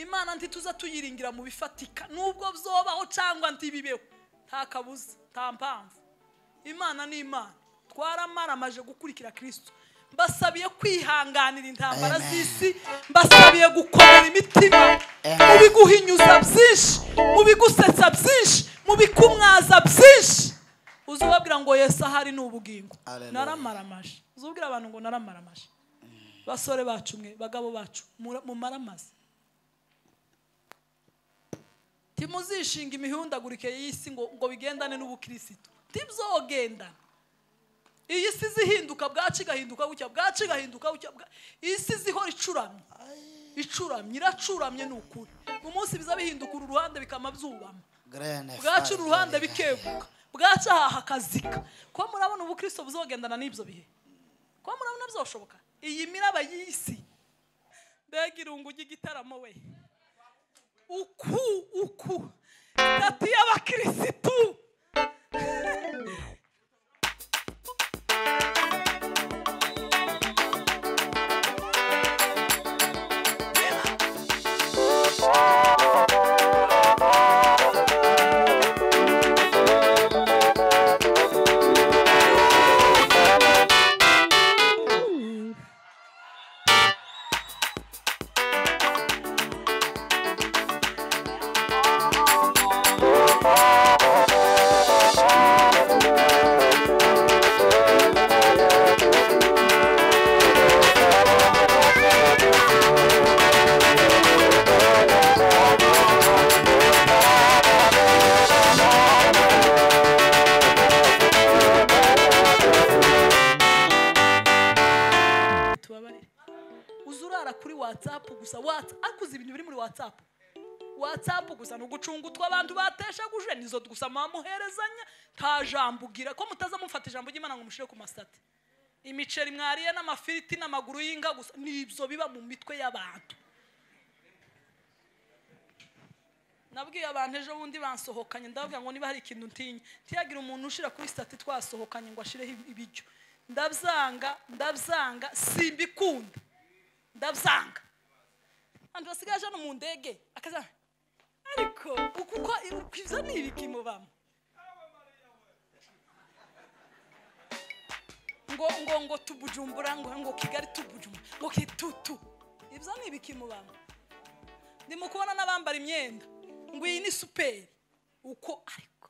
Imana ntituza tuyiringira mu bifatika nubwo bzobaho cyangwa ntibibeho, nta kabuza, nta mpamvu. Imana ni Imana. Twaramaramaje gukurikira Kristo. Mbasabiye kwihanganira intambara z'isi, mbasabiye gukomera imitima, mu biguhinyuza byinshi, mu bigusetsa byinshi, mu bikumwaza byinshi. Uzubabwira ngo Yesu ahari ni ubugingo. Naramaramaje. Uzubwira abantu ngo naramaramaje. Basore bacu mwe, bagabo bacu, mumaramaze. Timuzishinga imihundagurike y'isi ngo bigendane n'ubukristo. Tibzogendana. Iyi si zihinduka bwaci gahinduka bucya, bwaci gahinduka bucya. Isi zihora icuramye. Icuramye, iracuramye n'ukuri. Umunsi biza bihinduka uruhande bikama byubama. Bwaci uruhande bikeguka. Bwaci aha kazika. Ko murabona ubukristo buzogendana n'ibyo bihe. Ko murabona byoshoboka. Iyi miraba y'isi. Mbega irungu ry'igitaramo we. Uku uku. Tati y'abakristo. WhatsApp gusa nugucunga utwa abantu bateshaguje nizo gusa mamuherezanya nta jambo ugira ko mutaza mufata ijambo ry'Imana ngo mushire ku masate. Imiceri mwariye n'amafiriti n'amaguru y'inga gusa nibyo biba mu mitwe y'abantu. Nabwiye abantu ejo bundi bansohokanye ndababwira ngo niba hari ikintu ntinya ntiyagira umuntu ushira kuri stati twasohokanye ngo ashireho ibiryo. Ndabyanga, ndabyanga, simbikunda. Ndabyanga. Abantu basigaje no mu ndege akaza ariko ukuko ivyo ni ibiki mubamo ngo ngo ngo tubujumbura ngo ngo Kigali tubujumbura ngo kitutu ivyo ni ibiki mubamo. Ndimo kubona nabambara imyenda ngo iyi ni super uko ariko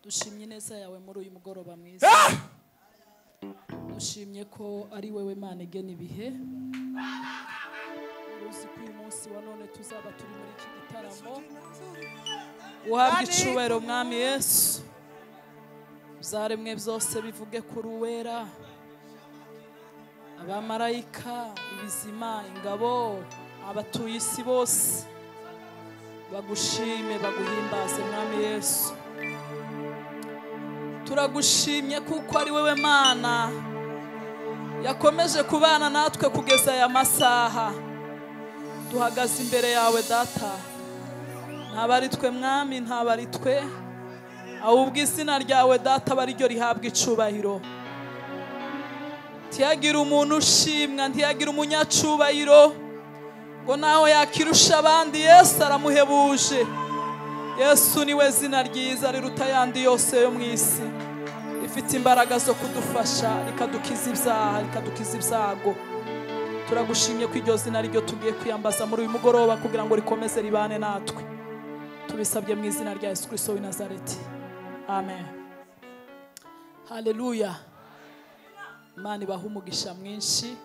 Dushimye neza yawe muri uyu mugoroba mwiza. Dushimye ko ari wewe Mana igena ibihe. Uzi ko uyu munsi wa none tuzaba turi muri iki gitaramo. Uhabwe icubahiro Mwami Yesu. Bizaremwe byose bivuge kuri uwera. Abamarayika, ibizima, ingabo, abatuye isi bose bagushime baguhimbaze Mwami Yesu. Turagushimye kuko ari wewe Mana yakomeje kubana natwe kugeza aya masaha. Duhagaze imbere yawe Data, ntabari twe Mwami, ntabari twe, ahubwo izina ryawe Data bari ryo rihabwa icubahiro. Ntiyagira umuntu ushimwa, ntiyagira umunyacubahiro ngo naho yakirusha abandi. Yesu aramuhebuje. Yesu niwe zina ryiza riruta yandi yose yo mu isi, ifite imbaraga zo kudufasha rikadukiza ibyaha, rikadukiza ibyago. Turagushimye ko iryo zina ryo tugiye kwiyambaza muri uyu mugoroba kugira ngo rikomeze ribane natwe. Tubisabye mu izina rya Yesu Kristo w'i Nazareti, amen. Haleluya. Imana ibahe umugisha mwinshi.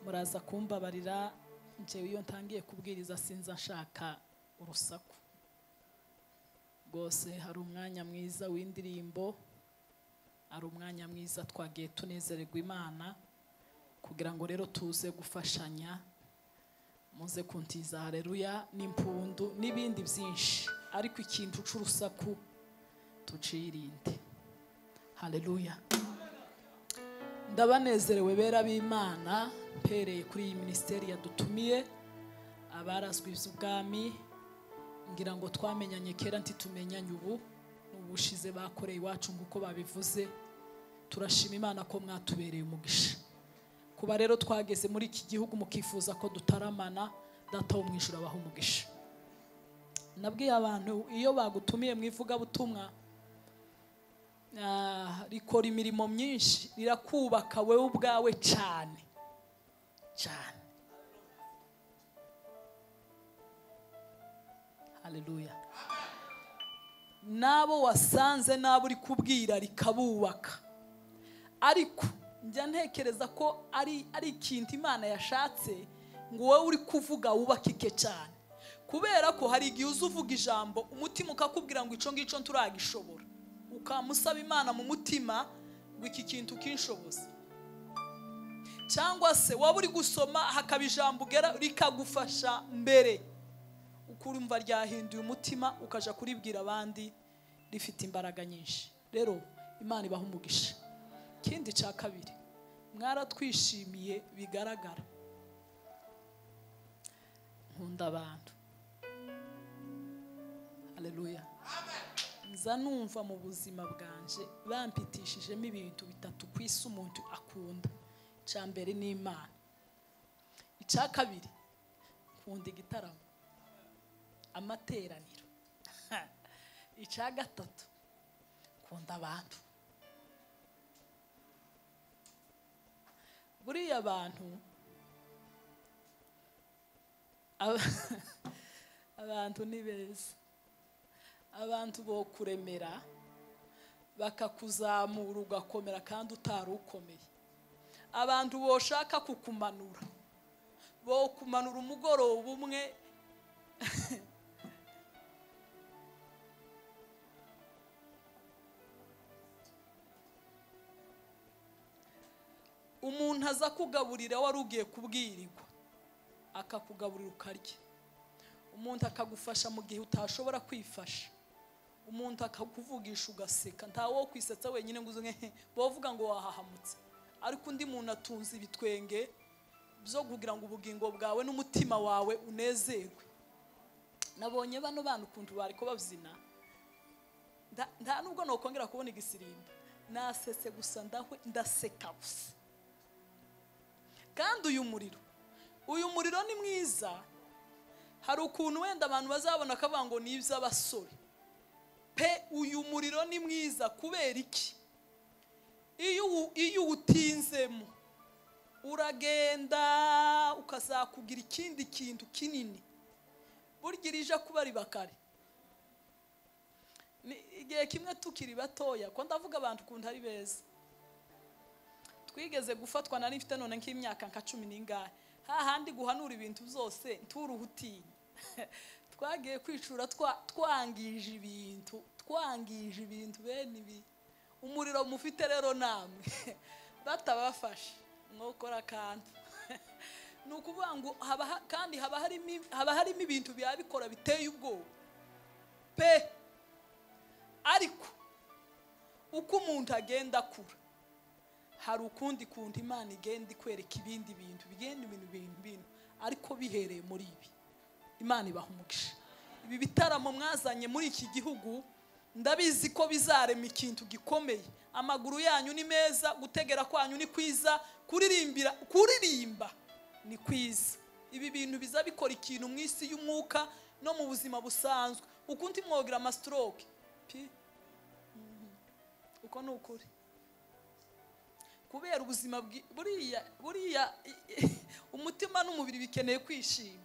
Muraza kumbabarira, njyewe iyo ntangiye kubwiriza sinza nshaka urusaku rwose. Hari umwanya mwiza w'indirimbo, hari umwanya mwiza twagiye tunezererwa Imana, kugira ngo rero tuze gufashanya, muze kuntiza haleluya n'impundu n'ibindi byinshi, ariko ikintu c'urusaku tucirinde. Haleluya. Ndabanezerewe bera b'Imana, mpereye kuri iyi ministeri yadutumiye abarazwi iby'ubwami. Ngira ngo twamenyanye kera ntitumenyanye ubu, n'ubushize bakoreye iwacu nguko babivuze. Turashima Imana ko mwatubereye umugisha. Kuba rero twageze muri iki gihugu mukifuza ko dutaramana, Data wo mu ijuru abaha umugisha. Nabwiye abantu iyo bagutumiye mu ivugabutumwa, rikora imirimo myinshi, rirakubaka wewe ubwawe cyane cyane. Haleluya. Nabo wasanze nabo uri kubwira rikabubaka. Ariko njya ntekereza ko ari ikintu Imana yashatse ngo wowe uri kuvuga wubakike cyane, kubera ko hari igihe uzuvuga ijambo umutima ukakubwira ngo ico ngico nturagishobora, ukamusaba Imana mu mutima ngo iki kintu kinshoboze. Cyangwa se waba uri gusoma hakaba ijambo ugera rikagufasha mbere, ukurumva ryahinduye umutima ukaja kuribwira abandi, rifite imbaraga nyinshi. Rero Imana ibaha umugisha. Ikindi cya kabiri, mwaratwishimiye bigaragara. Nkunda abantu. Haleluya. Nza numva mu buzima bwanje bampitishijemo ibintu bitatu ku isi umuntu akunda. Icya mbere ni Imana. Icya kabiri, nkunda igitaramo, amateraniro. Icya gatatu, nkunda abantu. Buriya abantu abantu ni beza. Abantu bo kuremera bakakuzamura ugakomera kandi utari ukomeye. Abantu boshaka kukumanura, bo kumanura umugoroba umwe. Umuntu aza kugaburira wari ugiye kubwirirwa, akakugaburira ukarya. Umuntu akagufasha mu gihe utashobora kwifasha. Umuntu akakuvugisha ugaseka. Nta wo kwisetsa wenyine ngo uze bovuga ngo wahahamutse, ariko undi muntu atunze ibitwenge byo kugira ngo ubugingo bwawe n'umutima wawe unezerwe. Nabonye bano bantu ukuntu bariko babyina, nta nubwo nokongera kubona igisirimba, nasese gusa ndahwe ndaseka gusa. Kandi uyu muriro ni mwiza. Hari ukuntu wenda abantu bazabona kavuga ngo ni iby'abasore pe. Uyu muriro ni mwiza kubera iki? Iyo utinzemo uragenda ukazakugira ikindi kintu kinini. Burya irija kuba ribakare. Igihe kimwe tukiri batoya, ko ndavuga abantu ukuntu ari beza, twigeze gufatwa nari mfite none nk'imyaka nka 10 n'ingahe, hahandi guhanura ibintu byose nturuhutinya. Twagiye kwicura twangije ibintu bene ibi. Umuriro mufite rero namwe batabafashe mwokora akantu. Ni ukuvuga ngo kandi haba harimo ibintu byabikora biteye ubwoba pe. Ariko uko umuntu agenda akura, hari ukundi kuntu Imana igenda ikwereka ibindi bintu, bigenda ibintu, ariko bihereye muri ibi. Imana ibaha umugisha. Ibi bitaramo mwazanye muri iki gihugu, ndabizi ko bizarema ikintu gikomeye. Amaguru yanyu ni meza, gutegera kwanyu ni kwiza, kuririmba ni kwiza. Ibi bintu bizabikora ikintu mu isi y'umwuka no mu buzima busanzwe. Ukundi mwogira ama stroke pi, uko ni ukuri. Kubera ubuzima buriya umutima n'umubiri bikeneye kwishima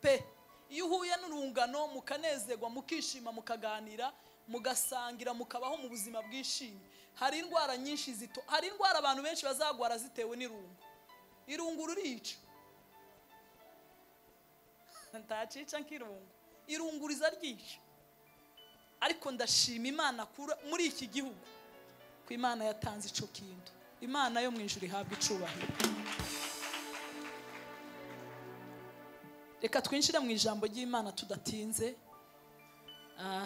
pe. Iyo uhuye n'urungano mukanezerwa, mukishima, mukaganira, mugasangira, mukabaho mu buzima bwishimye. Hari indwara nyinshi zito, hari indwara abantu benshi bazagwara zitewe n'irungu. Irungu rurica. Ntacica nk'irungu. Irungu riza ryica. Ariko ndashima Imana muri iki gihugu ko Imana yatanze ico kintu. Imana yo mu ijuru ihabwa icubahiro. Reka twinjire mu ijambo ry'Imana tudatinze.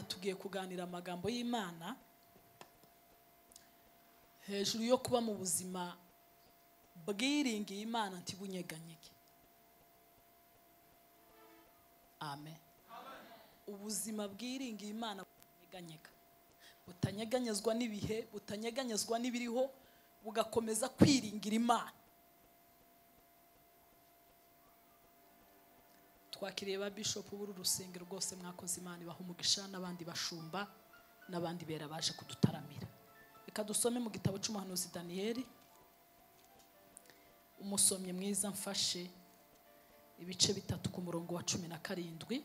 Tugiye kuganira amagambo y'Imana hejuru yo kuba mu buzima bwiringiye Imana ntibunyeganyege. Amen. Ubuzima bwiringiye Imana bunyeganyega, butanyeganyezwa n'ibihe, butanyeganyezwa n'ibiriho, bugakomeza kwiringira Imana. Twakiriye ba bishop b'uru rusengero rwose, mwakoze, Imana ibaha umugisha, n'abandi bashumba n'abandi bera baje kudutaramira. Reka dusome mu gitabo cy'umuhanuzi Daniyeli. Umusomyi mwiza mfashe ibice 3 ku murongo wa 17.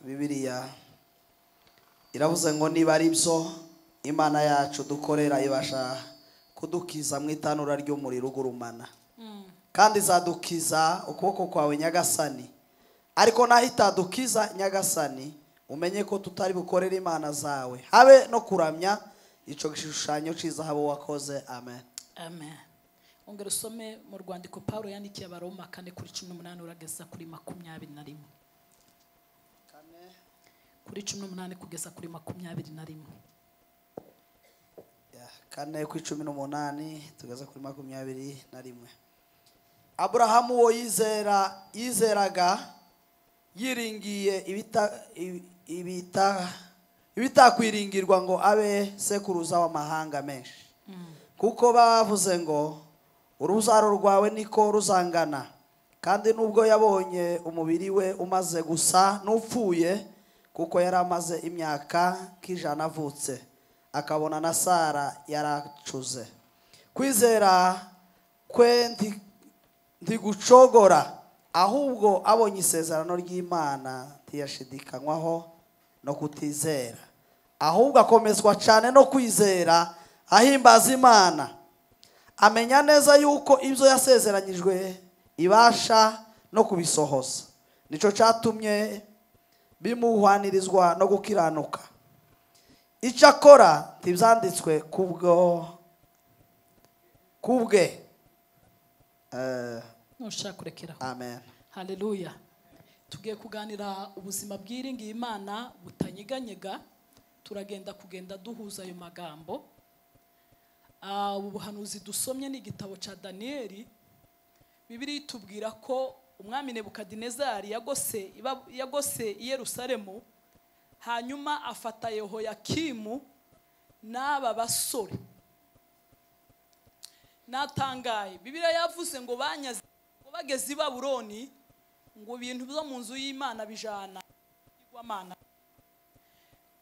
Bibiliya iravuze ngo niba ari byo Imana yacu dukorera ibasha kudukiza mu itanura ry'umuriro ugurumana, kandi izadukiza ukuboko kwawe Nyagasani. Ariko naho itadukiza Nyagasani, umenye ko tutari bukorera Imana zawe, habe no kuramya ico gishushanyo c'izahabu wakoze. Amen. Amen. Ongera usome mu rwandiko Paulo yandikiye Abaroma 4:18 urageza kuri 21. Kuri 18 kugeza kuri 21. Ya 4:18 tugeza kuri 21. Aburahamu wo yizeraga yiringiye ibitakwiringirwa ngo abe sekuruza w'amahanga menshi. Kuko bavuze ngo uruzaro rwawe niko ruzangana. Kandi nubwo yabonye umubiri we umaze gusa n'upfuye, kuko yari amaze imyaka k'ijana avutse, akabona na Sara yaracuze. Kwizera kwe ntigucogora, ahubwo abonye isezerano ry'Imana ntiyashidikanywaho no kutizera, ahubwo akomezwa cyane no kwizera, ahimbaza Imana, amenya neza yuko ibyo yasezeranyijwe ibasha no kubisohoza. Nico cyatumye bimuhwanirizwa no gukiranuka. Icyakora ntibyanditswe kubwe. Nushaka kurekeraho. Amen. Haleluya. Tugiye kuganira ubuzima bwiringiye Imana butanyeganyega. Turagenda kugenda duhuza ayo magambo. Ubu buhanuzi dusomye ni igitabo ca Daniyeli. Bibiliya itubwira ko umwami Nebukadinezari yagose i Yerusalemu, hanyuma afata Yehoyakimu n'aba basore. Natangaye, Bibiliya yavuze ngo banyaze, ngo bageze i Babuloni, ngo ibintu byo mu nzu y'Imana bijana igwamana.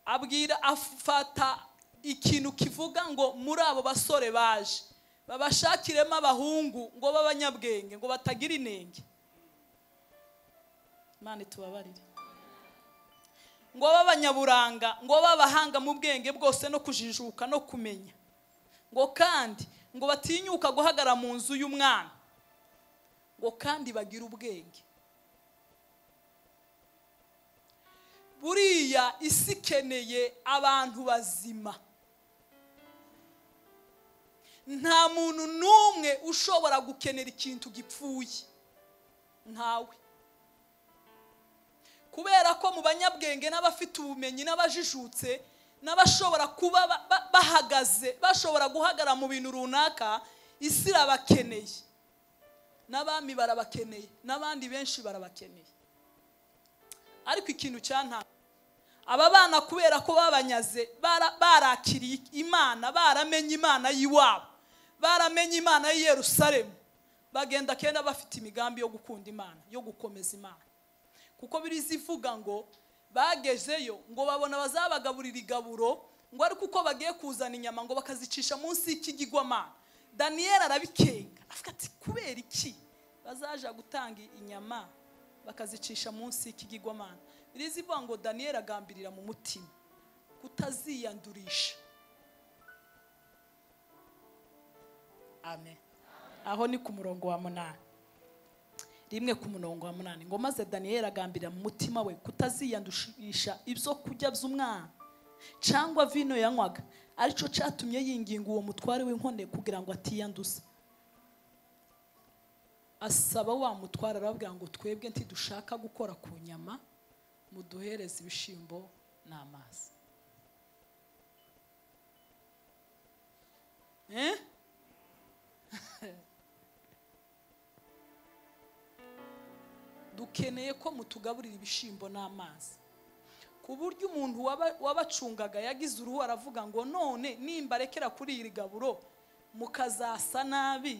Abwira, afata ikintu kivuga ngo muri abo basore baje babashakiremo abahungu ngo b'abanyabwenge, ngo batagira inenge. Imana itubabarire. Ngo b'abanyaburanga, ngo b'abahanga mu bwenge bwose no kujijuka no kumenya, ngo kandi ngo batinyuka guhagara mu nzu y'umwami, ngo kandi bagira ubwenge. Buriya isi ikeneye abantu bazima. Nta muntu n'umwe ushobora gukenera ikintu gipfuye, ntawe. Kubera ko mu banyabwenge n'abafite ubumenyi n'abajijutse n'abashobora kuba bahagaze, bashobora guhagara mu bintu runaka, isi irabakeneye, n'abami barabakeneye, n'abandi benshi barabakeneye. Ariko ikintu cyantanga, aba bana kubera ko babanyaze, barakiriye Imana, baramenye Imana y'iwabo, baramenye Imana y'i Yerusalemu, bagenda kenda bafite imigambi yo gukunda Imana, yo gukomeza Imana. Kuko birizivuga ngo bagezeyo ngo babona bazabagaburira igaburo, ngo ariko uko bagiye kuzana inyama ngo bakazicisha munsi y'ikigirwamana. Daniel arabikenga, avuga ati kubera iki bazaja gutanga inyama Bakazicisha munsi y'ikigirwamana. Birizivuga ngo Daniel agambirira mu mutima kutaziyandurisha. Amen. Aho ni ku murongo wa 8. Rimwe ku murongo wa 8 ngo maze Daniel agambirira mu mutima we kutaziyandurisha ibyo kurya by'umwana cyangwa vino yanywaga, arico cyatumye yinginga uwo mutware w'inkone kugira ngo atiyanduza. Asaba wa mutware arababwira ngo twebwe ntidushaka gukora ku nyama, muduhereze ibishimbo n'amazi. Dukeneye ko mutugaburira ibishimbo n'amazi. Ku buryo umuntu wabacungaga yagize uruhu aravuga ngo none nimba rekera kuri iri gaburo mukazasa nabi,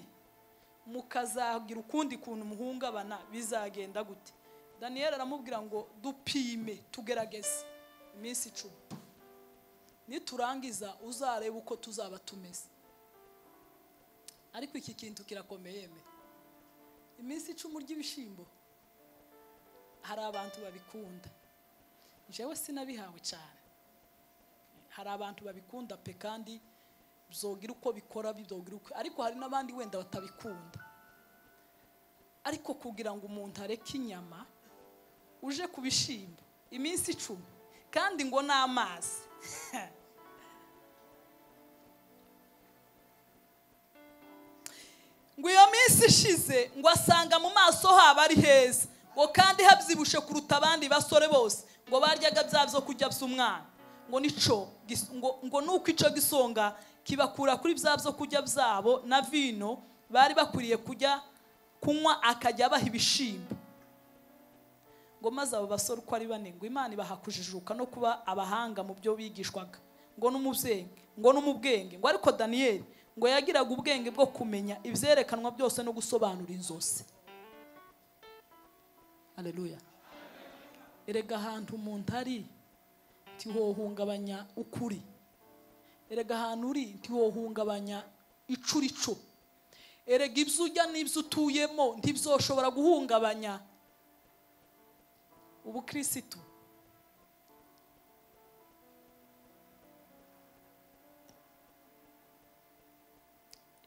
mukazagira ukundi kuntu muhungabana, bizagenda gute? Daniel aramubwira ngo dupime tugerageze iminsi 10, niturangiza uzarebe uko tuzaba tumeze. Ariko iki kintu kirakomeye me. Iminsi 10 ry'ibishimbo hari abantu babikunda. Jewe sinabihawe cyane. Hari abantu babikunda pe, kandi bzogira uko bikora, bzogira uko, ariko hari nabandi wenda batabikunda. Ariko kugira ngo umuntu areke inyama uje kubishimbo iminsi 10 kandi ngo n'amazi. Ngo iyo minsi ishize ngo asanga mu maso haba ari heza, ngo kandi habyibushe kuruta abandi basore bose, ngo baryaga bya byo kurya by'umwana, ngo nico ngo nuko ico gisonga kibakura kuri bya byo kurya byabo na vino bari bakwiriye kujya kunywa, akajya abaha ibishimbo. Ngo maze abo basore uko ari bane ngo Imana ibaha kujijuka no kuba abahanga mu byo bigishwaga, ngo n'umubyeyi ngo n'umubwenge. Ngo ariko Daniel ngo yagiraga ubwenge bwo kumenya ibyerekanwa byose no gusobanura inzozi. Haleluya. Erega ahantu umuntu ari ntihohungabanya ukuri. Erega ahantu uri ntihohungabanya icurico. Erega ibyo ujya n'ibyo utuyemo ntibyoshobora guhungabanya ubukristo.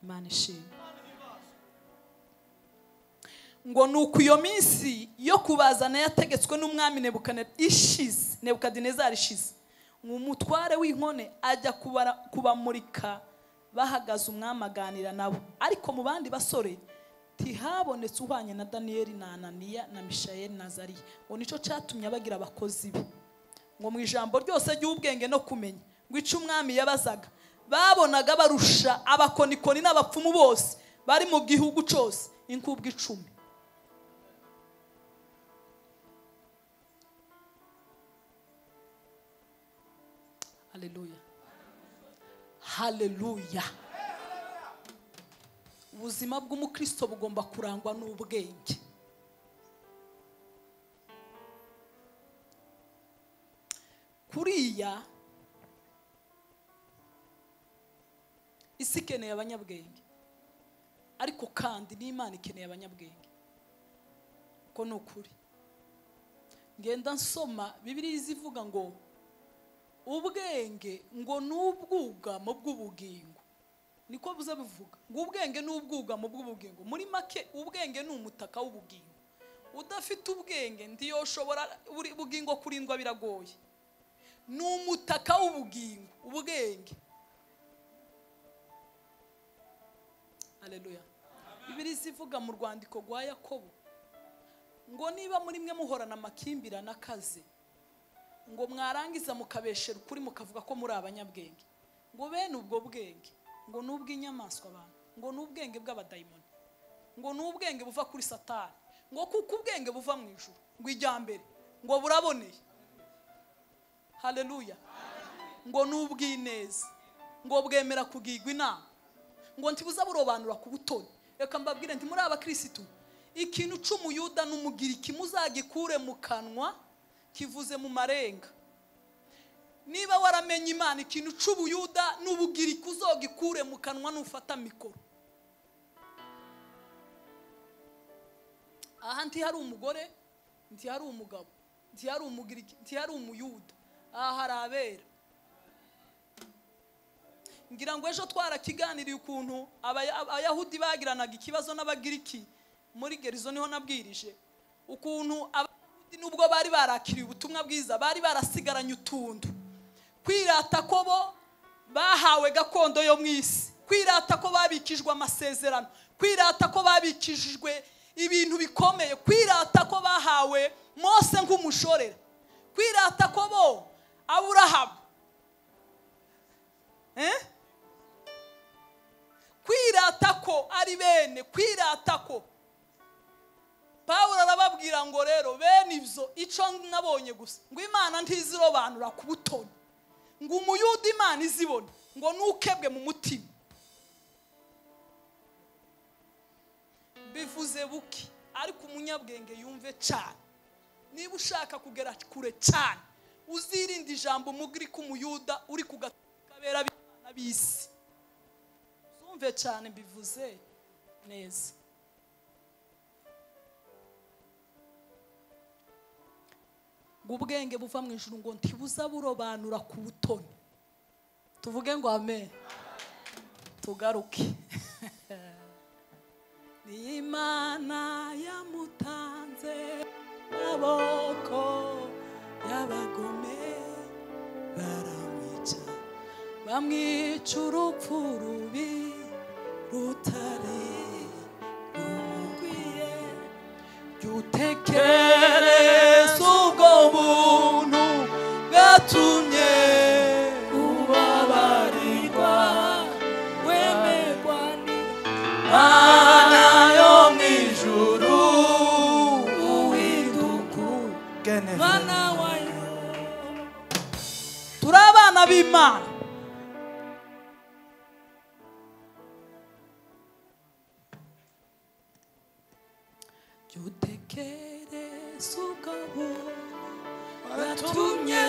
Imana ishimwe. Ngo nuko iyo minsi yo kubazana yategetswe n'umwami Nebukadinezari ishize, umutware w'inkone ajya kubamurika bahagaze umwami aganira nabo. Ariko mu bandi basore ntihabonetse uhwanye na Daniel na Ananiya na Mishayeli na Azariya. Ngo nico cyatumye abagira abakozi be. Ngo mu ijambo ryose ry'ubwenge no kumenya ngo ico umwami yabazaga babonaga barusha abakonikoni n'abapfumu bose bari mu gihugu cyose inkubwe 10. Haleluya. Haleluya. Ubuzima bw'umukristo bugomba kurangwa n'ubwenge. Kuriya isi ikeneye abanyabwenge, ariko kandi n'Imana ikeneye abanyabwenge. Ko ni ukuri. Ngenda nsoma Bibiliya izivuga ngo ubwenge ngo n'ubwugamo bw'ubugingo. Niko buza bivuga ngo ubwenge n'ubwugamo bw'ubugingo. Muri make ubwenge ni umutaka w'ubugingo. Udafite ubwenge ntiyoshobora ubugingo kurindwa, biragoye. Ni umutaka w'ubugingo ubwenge. Haleluya. Bibiliya ivuga mu rwandiko rwa Yakobo ngo niba muri mwe muhorana amakimbirane akaze, ngo mwarangiza mukabeshera ukuri mukavuga ko muri abanyabwenge, ngo bene ubwo bwenge ngo n'ubw'inyamaswa abantu, ngo n'ubwenge bw'abadayimoni, ngo n'ubwenge buva kuri Satani, ngo kuko ubwenge buva mu ijuru ngo ijyambere ngo buraboneye. Haleluya. Ngo n'ubwineza ngo bwemera kugigwa inama, ngo ntibuza burobanura ku butoni. Reka mbabwire nti muri abakristo ikintu c'umuyuda n'umugiriki muzagikure mu kanwa kivuze mu marenga. Niba waramenye Imana ikintu c'ubuyuda n'ubugiriki uzogikure mu kanwa nufata mikoro. Aha nti hari umugore Ntiyari umugabo, ntiyari umugiriki, ntiyari umuyuda. Aha hari abera. Ngira ngo ejo twarakiganiriye ukuntu abayahudi bagiranaga ikibazo n'abagiriki muri Gerizo, niho nabwirije ukuntu abayahudi nubwo bari barakiriye ubutumwa bwiza bari barasigaranye utuntu. Kwirata ko bo bahawe gakondo yo mu isi, kwirata ko babikijwe amasezerano, kwirata ko babikijwe ibintu bikomeye, kwirata ko bahawe Mose nk'umushorera, kwirata ko bo Aburahamu, kwirata ko ari bene, kwirata ko Pawulo arababwira ngo rero bene ibyo ico nabonye gusa ngo Imana ntizirobanura ku butoni, ngo umuyuda Imana izibona ngo nukebwe mu mutima. Bivuze buki, ariko umunyabwenge yumve cyane. Niba ushaka kugera kure cyane uzirinde ijambo umugiriki umuyuda uri kugatabera b'Imana bisi. Uzumve cyane, mbivuze neza. Ubwenge buva mu ijuru ngo ntibuza burobanura ku butoni. Tuvuge ngo amen. Tugaruke. Ni Imana yamutanze amaboko y'abagome, baramwica, bamwica urupfu rubi rutari rumukwiye. Jya utekereza ubwo buntu bwatumye ubabarirwa, wemerwa n'Imana yo mu ijuru, uhinduka mwana wayo. Turi abana b'Imana. Jya utekereza ubwo buntu bwatumye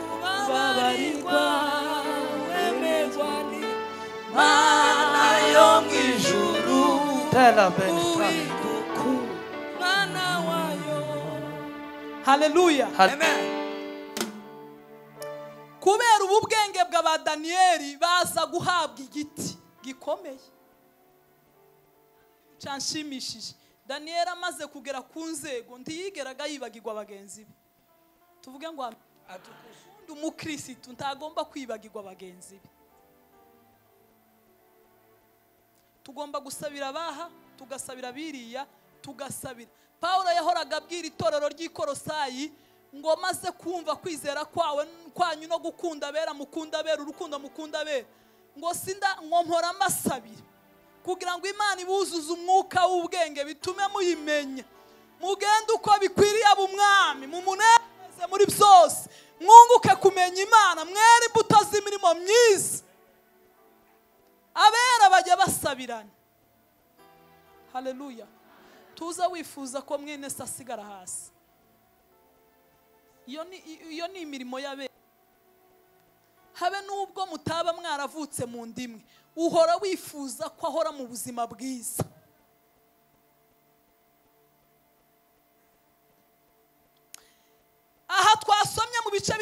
ubabarirwa, wemerwa n'Imana yo mu ijuru, uhinduka mwana wayo. Haleluya. Amen. Kubera ubu bwenge bwa Daniyeli baza guhabwa igiti gikomeye cyanshimishije. Daniyeli amaze kugera ku nzego ntiyigeraga yibagirwa bagenzi be. Tuvuge ngo undi umukirisitu ntagomba kwibagirwa bagenzi be. Tugomba gusabira abaha, tugasabira biriya, tugasabira. Pawulo yahoraga abwira itorero ry'Ikorosayi ngo maze kumva kwizera kwawe kwanyu no gukunda abera, mukunda abera, urukundo mukunda abera, ngo sinda ngo mpora mbasabira kugira ngo Imana ibuzuze umwuka w'ubwenge bitume muyimenya, mugende uko bikwiriye ab'umwami, mumuneze muri byose, mwunguke kumenya Imana, mwere imbuto z'imirimo myiza. Abera bajya basabirana. Haleluya. Tuza wifuza ko mwene se asigara hasi. Iyo ni imirimo y'abera. Habe nubwo mutaba mwaravutse mu ndimwe, uhora wifuza ko ahora mu buzima bwiza. Aha twasomye mu bice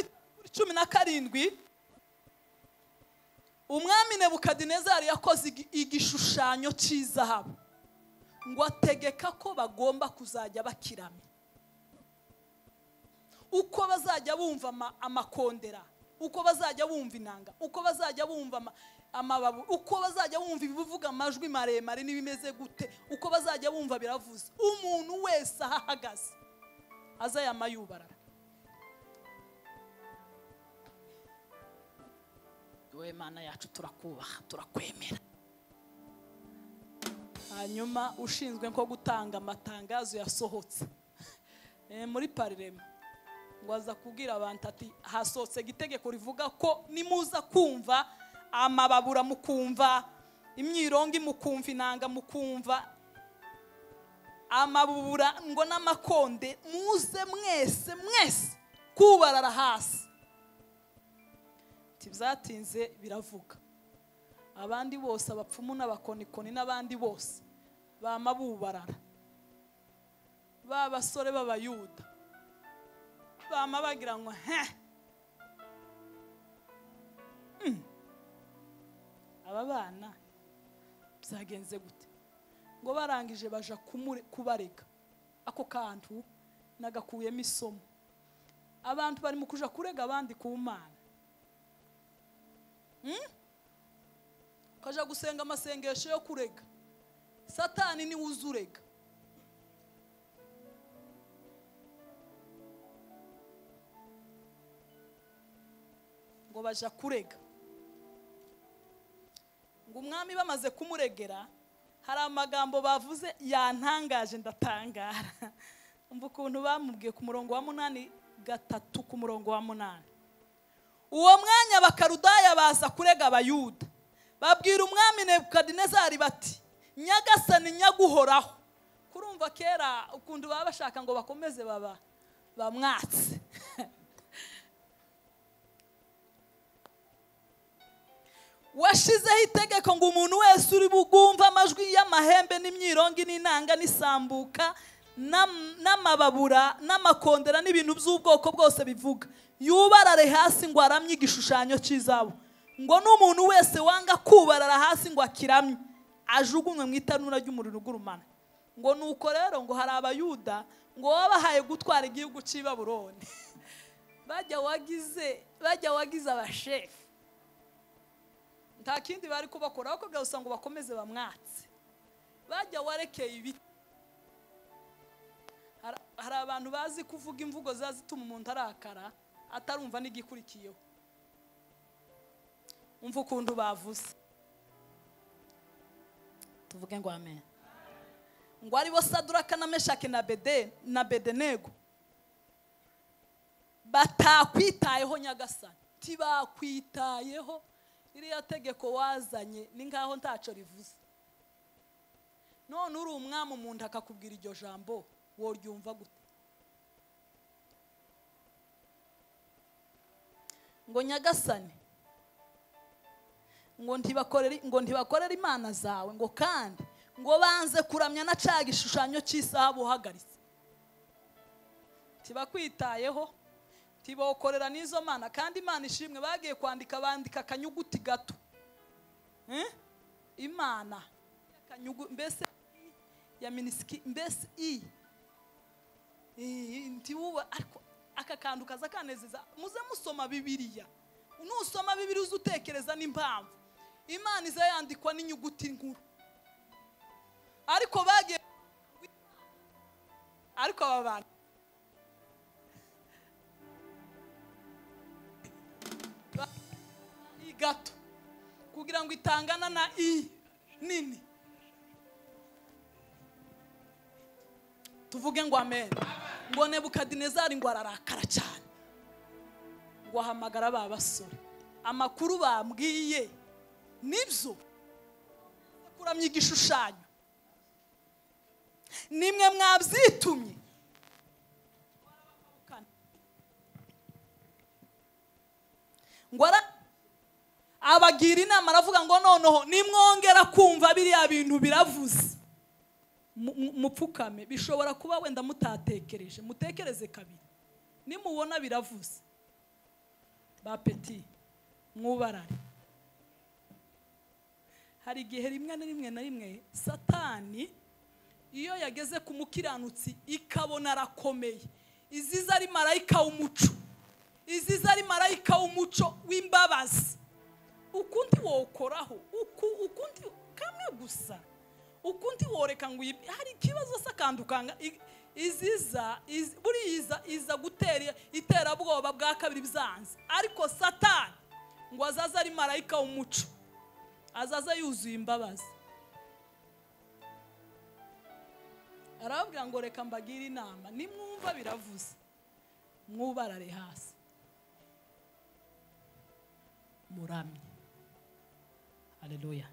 17, umwami Nebukadinezari yakoze igishushanyo cy'izahabu ngo ategeka ko bagomba kuzajya bakiramya. Uko bazajya bumva amakondera, uko bazajya bumva inanga, uko bazajya bumva amababu, uko bazajya bumva ibivuga amajwi maremare n'ibimeze gute, uko bazajya bumva biravuze, umuntu wese ahahagaze azayama yubarara. Wowe Mana yacu turakubaha, turakwemera. Hanyuma ushinzwe nko gutanga amatangazo yasohotse muri parlema, ngo aza kubwira abantu ati hasohotse itegeko rivuga ko nimuza kumva amababura, mukumva imyirongi, mukumva inanga, mukumva amabubura ngo n'amakonde, muze mwese mwese kubarara hasi. Tibyatinze biravuga. Abandi bose abapfumu n'abakonikoni n'abandi bose bama bubarara. Ba basore b'abayuda bama bagira ngo he aba bana byagenze gute? Ngo barangije baja kubarega. Ako kantu nagakuyemo isomo. Abantu bari mu kuja kurega abandi ku Mana. Kaja gusenga amasengesho yo kurega. Satani ni uzurega. Ngo baja kurega. Ngo umwami bamaze kumuregera hari amagambo bavuze yantangaje ndatangara. Umva ukuntu bamubwiye ku murongo wa 8 3 ku murongo wa 8. Uwo mwanya abakarudaya baza kurega abayuda. Babwira umwami Nebukadinezari bati nyagasani nyaguhoraho. Kurumva kera ukuntu baba bashaka ngo bakomeze baba bamwatse. Washizeho itegeko ngo umuntu wese uri bugumva amajwi y'amahembe n'imyirongi n'inanga n'isambuka n'amababura n'amakondera n'ibintu by'ubwoko bwose bivuga yubarare hasi ngo aramye igishushanyo cy'izabu. Ngo n'umuntu wese wanga kubarara hasi ngo akiramye ajugunywe mu itanura ry'umuriro ugurumana. Ngo nuko rero ngo hari abayuda ngo babahaye gutwara igihugu cy'i Babuloni. Bajya wagize abashefu. Nta kindi bari kubakora ko gusa ngo bakomeze bamwatse. Bajya warekeye ibiti. Hari abantu bazi kuvuga imvugo zazituma umuntu arakara atarumva n'igikurikiyeho. Umva ukuntu bavuze. Tuvuge ngo amen. Ngo ari bo Saduraka na Meshaki na Bedenego batakwitayeho nyagasani. Tibakwitayeho. Iriya tegeko wazanye ni nkaho ntaco rivuze. None uri umwami umuntu akakubwira iryo jambo woryumva gute? Ngo nyagasani ngo ntibakorere imana zawe, ngo kandi ngo banze kuramya na ca gishushanyo cy'isaha buhagaritse. Tibakwitayeho, tibokorera n'izo mana. Kandi Imana ishimwe bagiye kwandika bandika akanyuguti gato. Imana akanyugu mbese ya minisiki mbese i ntiwuba ariko aka kantu kaza kanezeza. Muze musoma Bibiliya. Nusoma Bibiliya uzutekereza n'impamvu Imana iza yandikwa n'inyuguti nkuru. Ariko bagiye ariko aba bantu i gato kugira ngo itangana na i nini. Tuvuge ngo amen. Ngo Nebukadinezari ngo ararakara cyane. Ngo ahamagara ba basore. Amakuru bambwiye nibyo kuramya igishushanyo nimwe mwabyitumye. Ngo abagira inama aravuga ngo noneho nimwongera kumva biriya bintu biravuze mupfukame. Bishobora kuba wenda mutatekereje, mutekereze kabiri. Nimubona biravuze ba petit mwubarare. Hari igihe rimwe na rimwe na rimwe Satani iyo yageze ku mukiranutsi ikabona arakomeye, iziza ari marayika w'umuco, iziza ari marayika w'umuco w'imbabazi. Ukundi wokoraho ukundi kamwe gusa, ukundi woreka ngo hari ikibazo sakandukanga iziza buri iza gutera iterabwoba bwa kabiri byanze. Ariko Satani ngo azaza ari marayika w'umuco, azaza yuzuye imbabazi. Arababwira ngo reka mbagire inama, nimwumva biravuze mwubarare hasi muramye. Haleluya.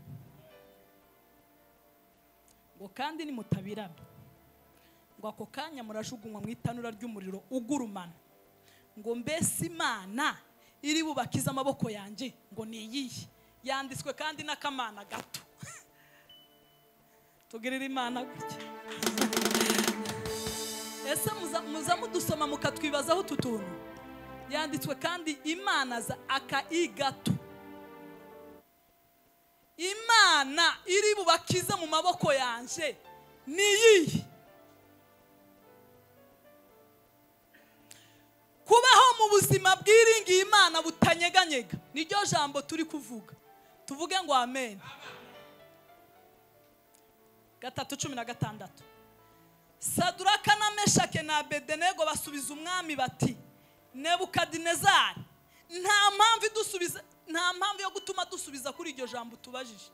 Ngo kandi nimutabirame ngo ako kanya murajugunywa mu itanura ry'umuriro ugurumana. Ngo mbese Imana iri bubakiza amaboko yanjye ngo ni iyihe? Yanditswe kandi n'akamana gato. Tugirira Imana gutya. Ese muza mudusoma mukatwibazaho utu tuntu? Yanditswe kandi Imana za akaigato. Imana iri bubakize mu maboko yanje ni iyihe? Kubaho mu buzima bwiringiye Imana butanyeganyega niryo jambo turi kuvuga. Tuvuge ngo amen. 3:16. Saduraka na Meshake na Abedenego basubiza umwami bati Nebukadinezari, nta mpamvu idusubiza, nta mpamvu yo gutuma dusubiza kuri iryo jambo tubajije.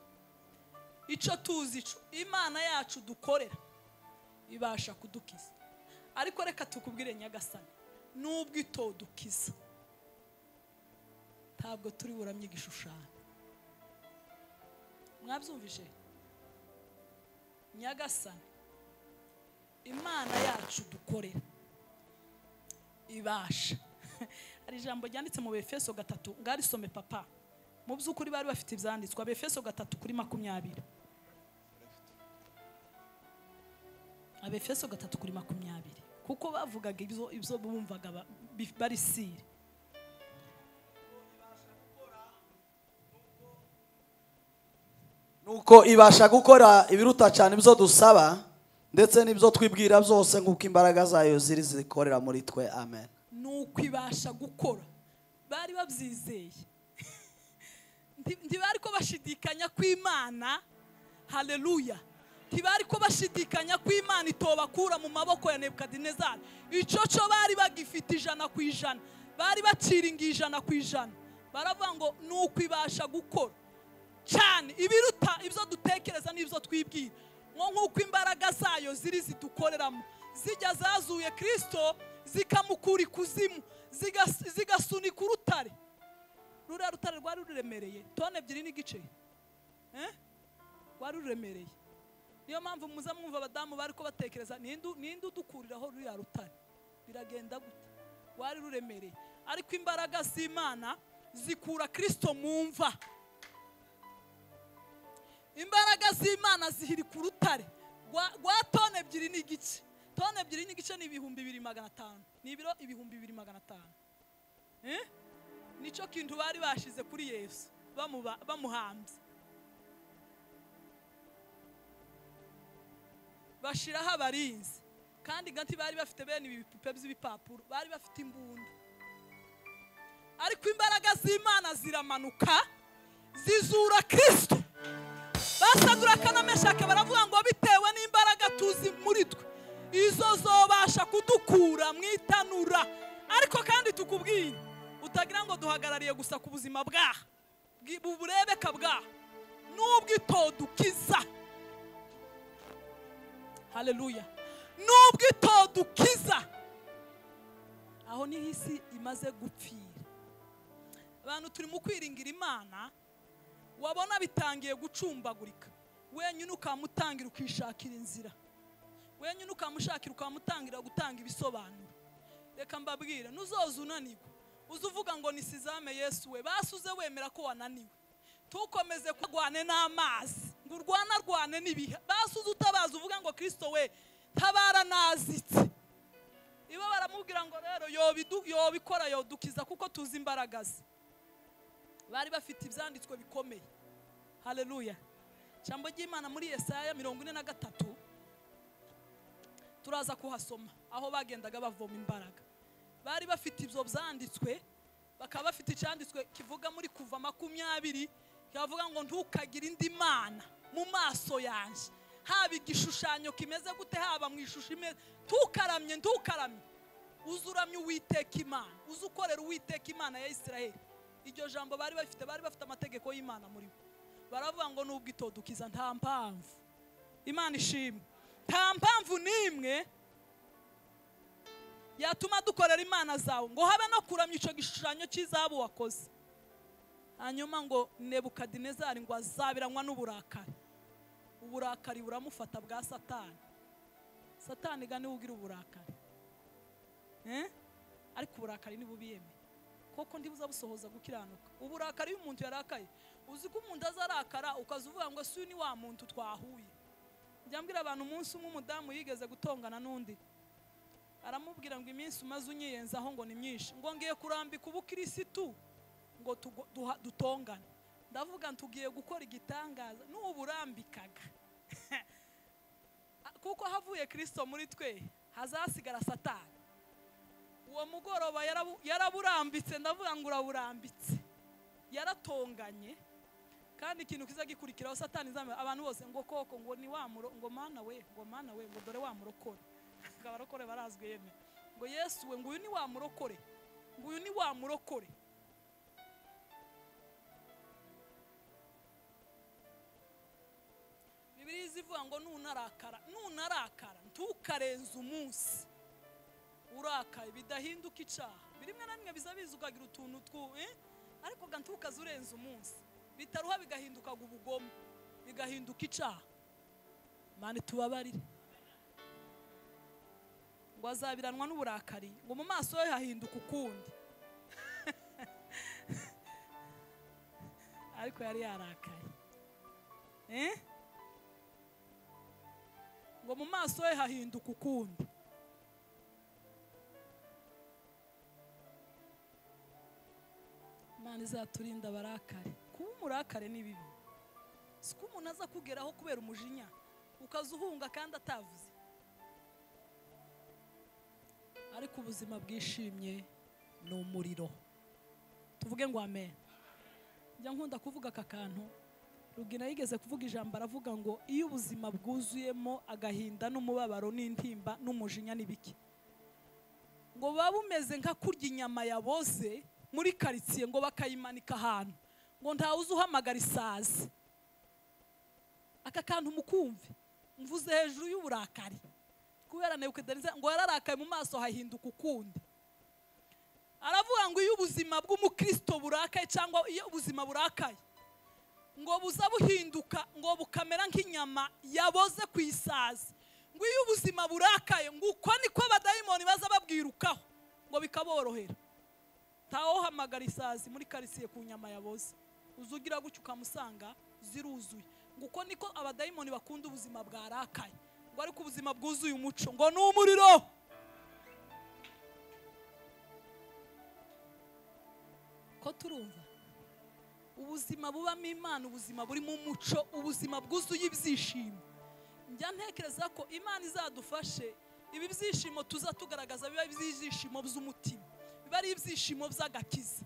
Ico tuzi ico Imana yacu dukorera ibasha kudukiza. Ariko reka tukubwire Nyagasani, nubwo itodukiza ntabwo turi buramye igishushanyo. Mwabyumvise? Nyagasani, Imana yacu dukorera ibasha. Hari ijambo ryanditse mu Efeso 3, ngarisome papa. Mu by'ukuri bari bafite ibyanditswe. Abefeso 3:20. Abefeso 3:20. Kuko bavugaga ibyo bumvaga bari sire. Nuko ibasha gukora ibiruta cyane ibyo dusaba ndetse n'ibyo twibwira byose nk'uko imbaraga zayo ziri zikorera muri twe. Amen. Nuko ibasha gukora. Bari babyizeye. Ntibari ko bashidikanya ku Imana. Haleluya. Ntibari ko bashidikanya ku Imana itobakura mu maboko ya Nebukadinezari. Ico cyo bari bagifite 100%. Bari baciringiye 100%. Baravuga ngo nuko ibasha gukora cyane ibiruta ibyo dutekereza n'ibyo twibwira. Ngo nkuko imbaraga zayo ziri zidukoreramo, zijya zazuye Kristo zikamukura ikuzimu, zigasunika urutare. Ruriya rutare rwari ruremereye tone 2.5. Rwari ruremereye. Niyo mpamvu muza mwumva abadamu bari ko batekereza ninde udukuriraho ruriya rutare, biragenda gute? Rwari ruremereye. Ariko imbaraga z'Imana zikura Kristo mu mva. Imbaraga z'Imana zihiri ku rutare rwa tone 2.5. Tone 2.5 ni 2500. Ni ibiro 2500. Nico kintu bari bashize kuri Yesu bamuhambye. Bashiraho abarinzi. Kandi ganti bari bafite bene ibipupe by'ibipapuro, bari bafite imbunda. Ariko imbaraga z'Imana ziramanuka zizura Kristo. Basaduraka na Meshake baravuga ngo bitewe n'imbaraga tuzi muri twe, izo zobasha kudukura mwitanura. Ariko kandi tukubwire, utagira ngo duhagarariye gusa ku buzima bwaha buburebeka bwaha, nubwo itodukiza. Haleluya. Nubwo itodukiza, aho niho isi imaze gupfira. Abantu turi mu kwiringira Imana, wabona bitangiye gucumbagurika, wenyine ukamutangira ukishakira inzira, wenyine ukamushakira ukamutangira gutanga ibisobanuro. Reka mbabwire, nuzoza unanirwa uzuvuga ngo nisizame Yesu we, basuze wemera ko wananiwe. Tukomeze kurwane n'amazi, ngo urwana rwane n'ibihe. Basuze utabaza uvuga ngo Kristo we tabara nazitse. Ibo baramubwira ngo rero yobikora yodukiza kuko tuzi imbaraga ze. Bari bafite ibyanditswe bikomeye. Haleluya. Jambo ry'Imana muri Yesaya 43 turaza kuhasoma aho bagendaga bavoma imbaraga. Bari bafite ibyo byanditswe, bakaba bafite icyanditswe kivuga muri Kuva 20 kivuga ngo ntukagire indi mana mu maso yanje, haba igishushanyo kimeze gute, haba mu ishusho imeze, ntukaramye ntukaramye, uzuramye Uwiteka Imana, uzukorera Uwiteka Imana ya Isiraheli. Iryo jambo bari bafite amategeko y'Imana muri bo. Baravuga ngo nubwo itodukiza nta mpamvu. Imana ishimwe. Nta mpamvu nimwe yatuma dukorera Imana zawe ngo habe no kuramya ico gishushanyo cy'izahabu wakoze. Hanyuma ngo Nebukadinezari ngo azabiranywa n'uburakari. Uburakari buramufata bwa Satani. Satani ga niwe ugira uburakari. Ariko uburakari ni bubiyeme. Koko ndibuza busohoza gukiranuka. Uburakari iyo umuntu yarakaye, uzi ko umuntu azarakara ukazuvuga ngo si ni wa muntu twahuye. Njya mbwira abantu umunsi umwe umudamu yigeze gutongana n'undi. Aramubwira ngo iminsi umaze unyiyenzaho ngo ni myinshi, ngo ngiye kurambika ubukirisitu ngo dutongane. Ndavuga ntugiye gukora igitangaza n'uburambikaga. Kuko havuye Kristo muri twe hazasigara Satani. Uwo mugoroba yaraburambitse, ndavuga ngo uraburambitse. Yaratonganye. Kandi ikintu kiza gikurikiraho Satani zame abantu bose ngo koko ngo ni wa muro, ngo mana we, ngo mana we, ngo dore wa murokore. Abarokore barazwi yeme. Ngo Yesu we, ngo uyu ni wa murokore, ngo uyu ni wa murokore. Bibiliya ivuga ngo nunarakara, nunarakara ntukarenza umunsi urakaye bidahinduka icaha. Birimwe na rimwe bizabiza ukagira utuntu twu ariko ga ntukaze urenza umunsi bitaruha bigahinduka ubugome, bigahinduka icaha. Mane tubabarire. Ngo azabiranwa n'uburakari, ngo mu maso ye hahinduka ukundi. Ariko yari yarakaye. Ngo mu maso ye hahinduka ukundi. Imana izaturinda abarakare. Kuba umurakare ni bibi. Siko umuntu aza kugeraho kubera umujinya ukazuhunga kandi atavuze. Ariko ubuzima bwishimye ni umuriro. Tuvuge ngo amen. Njya nkunda kuvuga aka kantu. Rugina yigeze kuvuga ijambo aravuga ngo iyo ubuzima bwuzuyemo agahinda n'umubabaro n'intimba n'umujinya n'ibiki, ngo baba bumeze nka kurya inyama yaboze muri quartier ngo bakayimanika ahantu, ngo ntawe uzuhamagara isazi. Aka kantu mukumve, mvuze hejuru y'uburakari. Kubera Nebukadineza ngo yararakaye mu maso hahinduka ukundi. Aravuga ngo iyo ubuzima bw'umukristo burakaye cyangwa iyo ubuzima burakaye ngo buza buhinduka ngo bukamera nk'inyama yaboze ku isazi. Ngo iyo ubuzima burakaye ngo uko niko abadayimoni baza babwirukaho ngo bikaborohera. Tawo hamagara isazi muri quartier ku nyama yaboze, uzugira gutyo ukamusanga ziruzuye. Ngo uko niko abadayimoni bakunda ubuzima bwarakaye, ngo ariko ubuzima bwuzuye umuco ngo ni umuriro. Ko turumva ubuzima bubamo Imana, ubuzima burimo umuco, ubuzima bwuzuye ibyishimo. Njya ntekereza ko Imana izadufashe ibi byishimo tuza tugaragaza biba ibyishimo by'umutima, biba ari ibyishimo by'agakiza.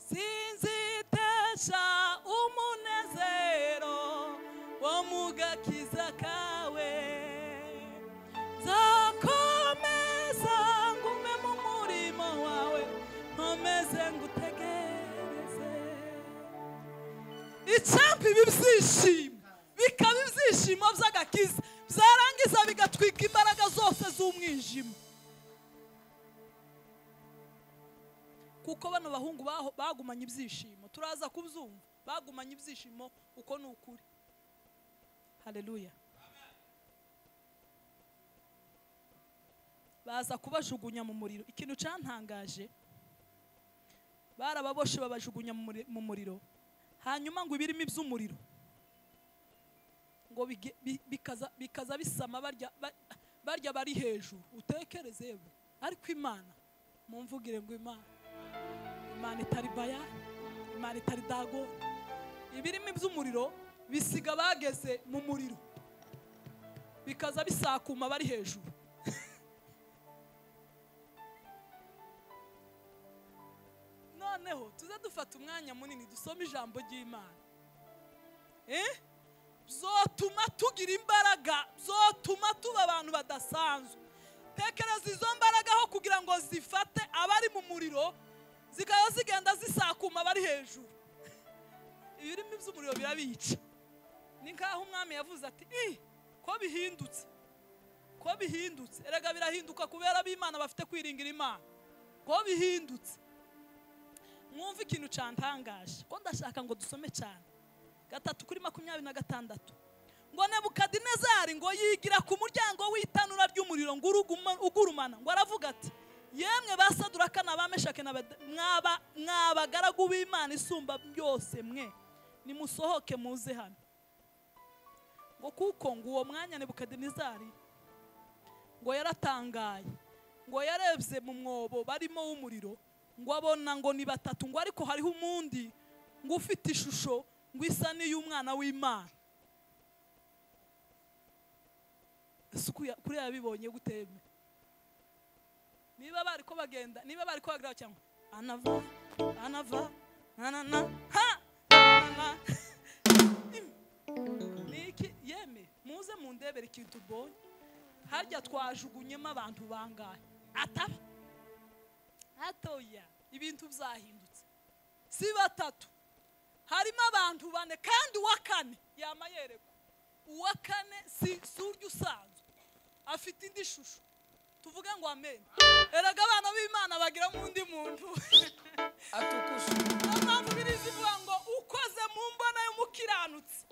Sinzitesha umunezero wo mu gakiza kawe, nzakomeza ngume mu murimo wawe, nkomeze ngutegereze. Icyampa ibi byishimo bikaba ibyishimo by'agakiza, byarangiza bigatwika imbaraga zose z'umwijima. Kuko bano bahungu bagumanye ibyishimo, turaza kubyumva, bagumanye ibyishimo uko ni ukuri. Haleluya. Baza kubajugunya mu muriro. Ikintu cyantangaje, barababoshe babajugunya mu muriro, hanyuma ngo ibirimi by'umuriro ngo bikaza bisama barya bari hejuru. Utekereze yewe. Ariko Imana, mumvugire ngo Imana, Imana itari baya, Imana itari dago. Ibirimi by'umuriro bisiga bageze mu muriro, bikaza bisakuma bari hejuru. Noneho tuze dufata umwanya munini dusome ijambo ry'Imana. Zotuma tugira imbaraga, zotuma tuba abantu badasanzwe. Tekereza izo mbaraga aho kugira ngo zifate abari mu muriro, zikaba zigenda zisakuma abari hejuru. Ibirimi by'umuriro birabica. Ni nkaho umwami yavuze ati ko bihindutse, ko bihindutse. Erega birahinduka kubera ab'Imana bafite kwiringira Imana. Ko bihindutse. Mwumve ikintu cyantangaje, ko ndashaka ngo dusome cyane. 3:26 ngo Nebukadinezari ngo yigira ku muryango w'itanura ry'umuriro ngo ugurumana, ngo aravuga ati yemwe basaduraka n'abameshake mwabagaragu b'Imana isumba byose mwe, nimusohoke muze hano. Ngo kuko ngo uwo mwanya Nebukadinezari ngo yaratangaye, Ngo yarebye mu mwobo barimo w'umuriro, ngo abona ngo ni batatu, ngo ariko hariho umundi ngo ufite ishusho ngo isa n'iy'umwana w'Imana. Kuri yabibonye guteme. Niba bari ko bagenda, niba bari ko bagira cyangwa anava anava na na ha na niki yeme muze mundebere ikintu bonye. Harya twajugunyemo abantu bangahe ataba hatoya, ibintu byahindutse. Si batatu, harimo abantu bane, kandi uwa kane yamayereko. Uwa kane si surya usanzwe, afite indi shusho. Tuvuge ngo amen. Erega abana b'Imana bagira mu undi muntu atukuze. Mpamvu birizivuga ngo ukoze mu mbona y'umukiranutsi,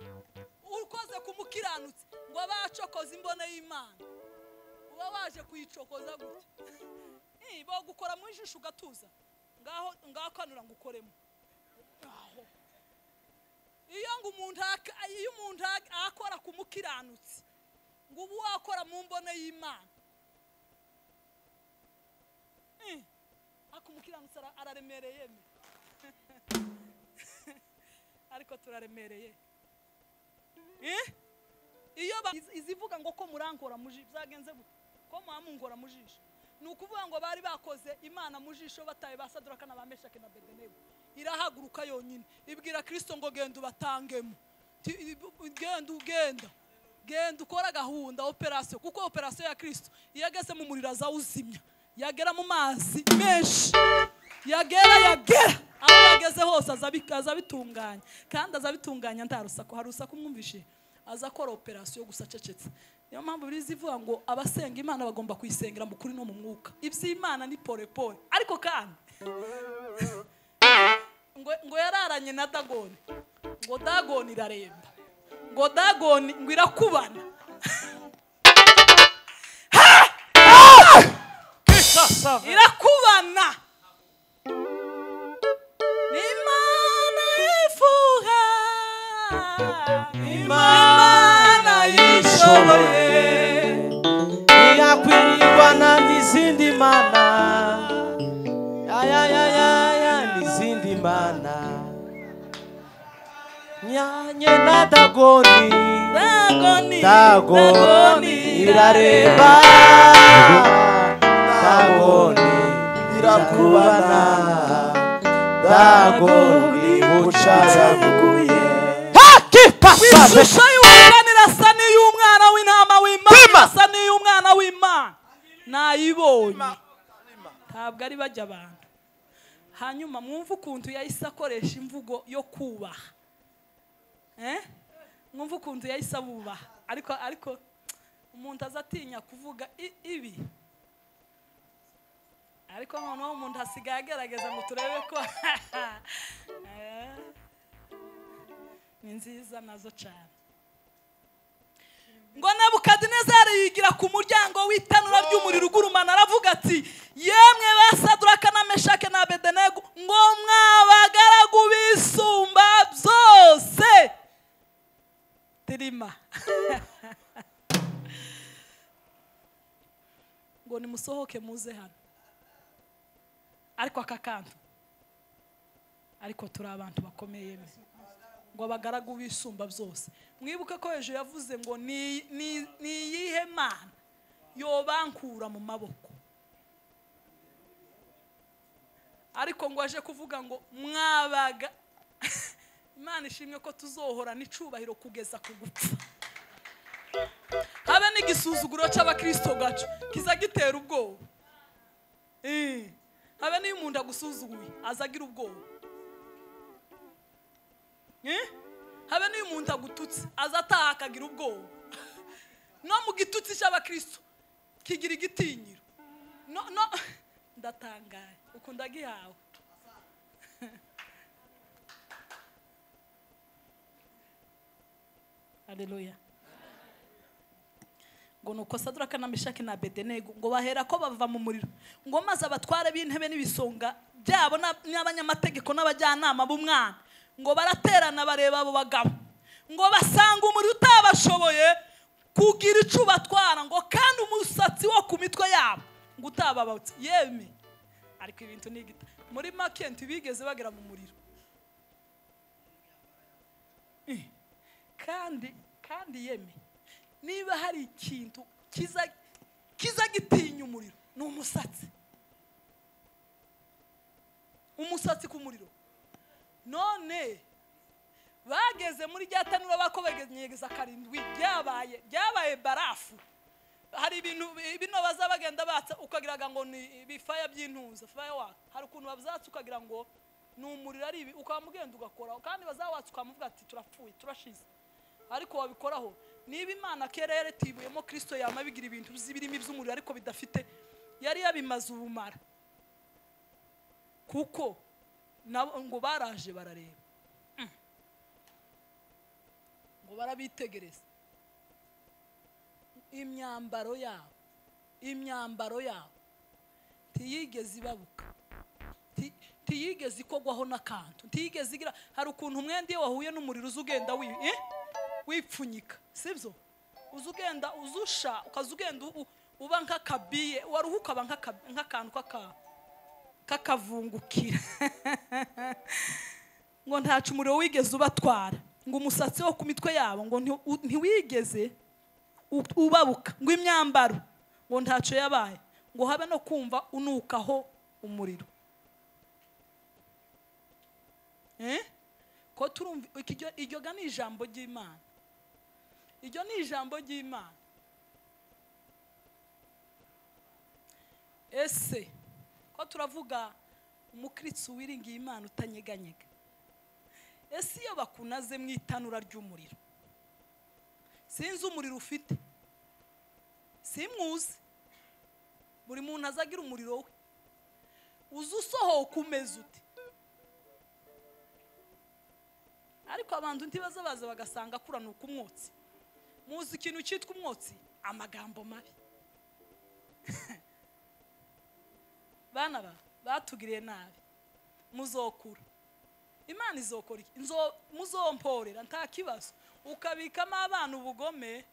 ukoze ku mukiranutsi ngo abacokoza imbona y'Imana, uba waje kuyicokoza gutya. Bo gukora mu ijisho ugatuza, ngaho ngakanura ngo ukoremo. Aho iyo ngo umuntu iyo umuntu akora ku mukiranutsi ngo ubu wakora mu mbone y'Imana. Ako mukiranutsi araremereye me. Ariko turaremereye. Iyo izivuga ngo ko murankora mujisho byagenze gute? Ko muamungora mujisho. Nukuvuga ngo bari bakoze Imana mujisho bataye basaduraka na bameshake na Bedenego. Irahaguruka yonyine ibwira Kristo ngo genda ubatangemo. Genda ugenda. Genda ukora gahunda operation, kuko operation ya Kristo iyageze mu muriro azawuzimya. Yagera mu mazi menshi, yagera aho yageze hose azabitunganya, kandi azabitunganya nta rusaku. Hari urusaku mwumvishe, azakora operation gusa acecetse. Niyo mpamvu birizivuga ngo abasenga Imana bagomba kuyisengera mu kuri no mu mwuka. Iby'Imana ni pole pole, ariko kandi ngo yararanye na Dagoni, ngo Dagoni iraremba, ngo Dagoni ngo irakubana. Irakubana. Imana ifuha, Imana yishoboye, iyakwirirwa na n'izindi mana, ya ya ya ya ya n'izindi mana, nyanye na Dagoni, Dagoni, Dagoni irareba, Dagoni irakubana, Dagoni bucayaguye. Ishusho y'uwakane irasa n'iy'umwana w'intama w'Imana, irasa n'iy'umwana w'Imana. Nayibonye, ntabwo ari bajya abantu. Hanyuma mwumve ukuntu yahise akoresha imvugo yo kubaha. Mwumve ukuntu yahise abubaha. Ariko umuntu azatinya kuvuga ibi. Ariko noneho umuntu asigaye agerageza ngo turebe ko ni nziza nazo cyane. Ngo Nebukadinezari yigira ku muryango w'itanura ry'umuriro ugurumana, aravuga ati yemwe basaduraka na Meshake na Abedenego, ngo mwabagaragu bisumba byose. Tirima ngo nimusohoke muze hano. Ariko aka kantu, ariko turi abantu bakomeye ngo abagaragu bisumba byose. Mwibuke ko ejo yavuze ngo ni iyihe Mana yobankura mu maboko, ariko ngo aje kuvuga ngo mwabaga. Imana ishimwe ko tuzohora n'icubahiro kugeza ku gupfa. Habe n'igisuzuguro cy'abakristo gacu kiza gitera ubwoba. Habe niyo umuntu agusuzuguye azagira ubwoba. Habe niyo umuntu agututse azataha akagira ubwoba. No mu gitutsi cy'abakristo kigira igitinyiro. No ndatangaye ukunda gihawe. Haleluya. Ngo nuko Saduraka na Meshaki na Abedenego ngo bahera ko bava mu muriro, ngo maze abatware b'intebe n'ibisonga byabo n'abanyamategeko n'abajyanama b'umwana ngo baraterana bareba abo bagabo, ngo basanga umuriro utabashoboye kugira ico batwara, ngo kandi umusatsi wo ku mitwe yabo ngo utababutse yeme ariko ibintu ni igita muri make ntibigeze bagera mu muriro. Kandi yeme niba hari ikintu kiza gitinya umuriro ni umusatsi. Umusatsi ku muriro. None bageze muri rya tanura bakobegeza karindwi byabaye barafu. Hari ibintu bino bazabagenda batsa ukagiraga ngo ni bifaya by'intuza firework. Hari ukuntu babyatsa ukagira ngo ni umuriro ari ibi ukamugenda ugakora kandi bazawatsa ukamuvuga ati turapfuye turashize. Ariko wabikoraho niba Imana kera yaretibuyemo Kristo yama bigira ibintu by'ibirimi by'umuriro ariko bidafite yari yabimaze ubumara. Kuko nabo ngo baraje barareba ngo barabitegereza imyambaro yabo ntiyigeze ibabuka, ntiyigeze ikogwaho n'akantu, ntiyigeze igira. Hari ukuntu umwenda iyo wahuye n'umuriro uzugenda wipfunyika, sibyo? Uzugenda uzusha ukazugenda uba nk'akabiye waruhuka ba nk'akantu kakavungukira ngo ntacu umuriro wigeze ubatwara, ngo umusatsi wo ku mitwe yabo ngo ntiwigeze ubabuka, ngo imyambaro ngo ntaco yabaye, ngo habe no kumva unukaho umuriro. Ko turumva iryo ga ni ijambo ry'Imana. Iryo ni ijambo ry'Imana. Ese ko turavuga umukristo wiringiye Imana utanyeganyega, ese iyo bakunaze mu itanura ry'umuriro, sinzi umuriro ufite, simwuzi, buri muntu azagira umuriro we, uzi usohoka umeze ute? Ariko abantu ntibaza baza bagasanga kuranuka umwotsi. Muzi ikintu cyitwa umwotsi? Amagambo mabi. Bana batugiriye nabi, muzokura Imana izokora iki? Muzomporera nta kibazo. Ukabikamo abana ubugome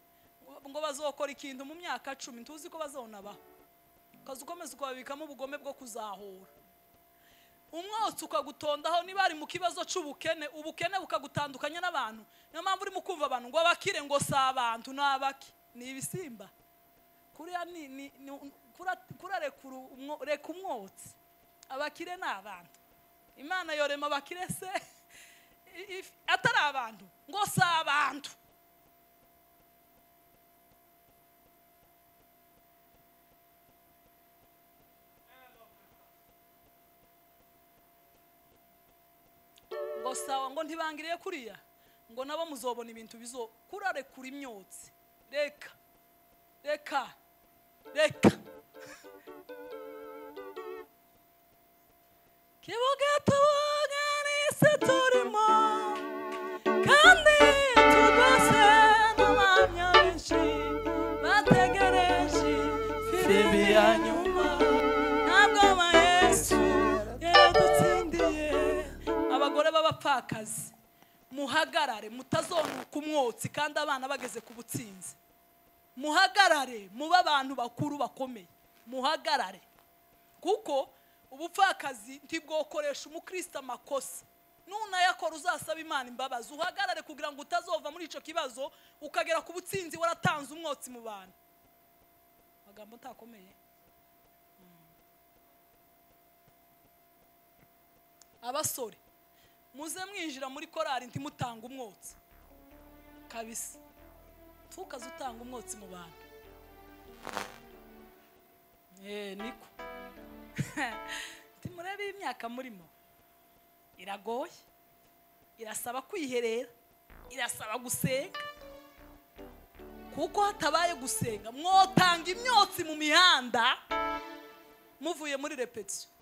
ngo bazokora ikintu mu myaka 10 ntuzi ko bazonabaho, ukaza ukomeza ukabikamo ubugome bwo kuzahura. Umwotsi ukagutondaho niba ari mu kibazo c'ubukene, ubukene bukagutandukanya n'abantu. Niyo mpamvu urimo kumva abantu ngo abakire ngo si abantu n'abaki ni ibisimba. Kuriya ni reka umwotsi. Abakire ni abantu. Imana yorema abakire se atari abantu ngo si abantu. Ngo sawa ngo ntibangiriye kuriya ngo nabo muzobona ibintu bizo kurarekura imyotsi. Reka reka reka kibuga tubonye turimo kandi tugose n'abamya benshi bategereje firimbi ya nyuma, ntabwo ama Yesu yadutsindiye. Abagore b'abapfakazi muhagarare, mutazonuka umwotsi kandi abana bageze ku butsinzi. Muhagarare mube abantu bakuru bakomeye, muhagarare, kuko ubupfakazi ntibwokoresha umukristo amakosa. Nunayakora uzasaba Imana imbabazi. Uhagarare kugira ngo utazova muri ico kibazo ukagera ku butsinzi waratanze umwotsi mu bantu. Amagambo ntakomeye. Abasore muze mwinjira muri korari ntimutanga umwotsi kabisa. Tukaze utanga umwotsi mu bantu. Niko timurebe imyaka murimo iragoye, irasaba kwiherera, irasaba gusenga. Kuko hatabaye gusenga mwotanga imyotsi mu mihanda muvuye muri repetition.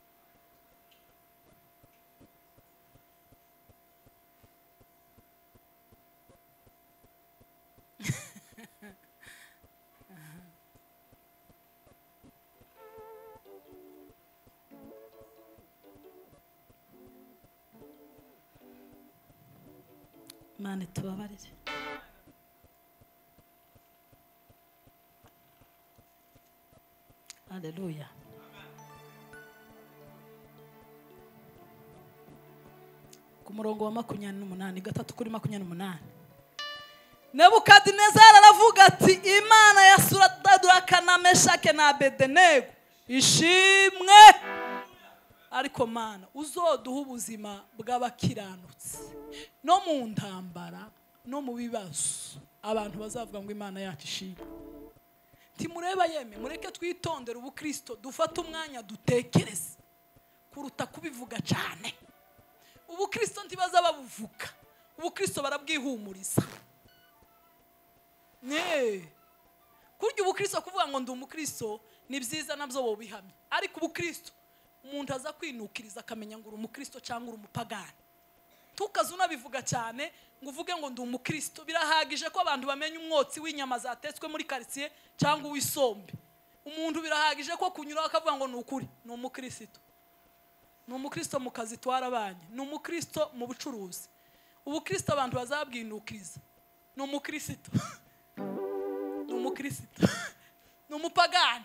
Imana tubabarire. Haleluya. Ku murongo wa 28, 3:28. Nebukadinezari aravuga ati Imana ya Sadraka na Meshake na Abedenego ishimwe, ariko Mana uzoduha ubuzima bw'abakiranutsi no mu ntambara no mu bibazo abantu bazavuga ngo Imana yacu ishimwe. Timureba yeme, mureke twitondere ubukristo, dufate umwanya dutekereze kuruta kubivuga cyane. Ubukristo ntibaza babuvuga, ubukristo barabwihumuriza. Ne kurya ubukristo kuvuga ngo ndi umukristo ni byiza nabyo bobihamye, ariko ubukristo umuntu aza kwinukiriza akamenya ngo uri umukristo cyangwa uri umupagani. Tukaza unabivuga cyane ngo uvuge ngo ndi umukristo, birahagije ko abantu bamenya umwotsi w'inyama zatetswe muri quartier cyangwa uwisombe. Umuntu birahagije ko kunyura akavuga ngo ni ukuri ni umukristo. Ni umukristo mu kazi twarabanye, ni umukristo mu bucuruzi. Ubukristo abantu bazabwinukiriza. Ni umukristo. Ni umukristo. Ni umupagani.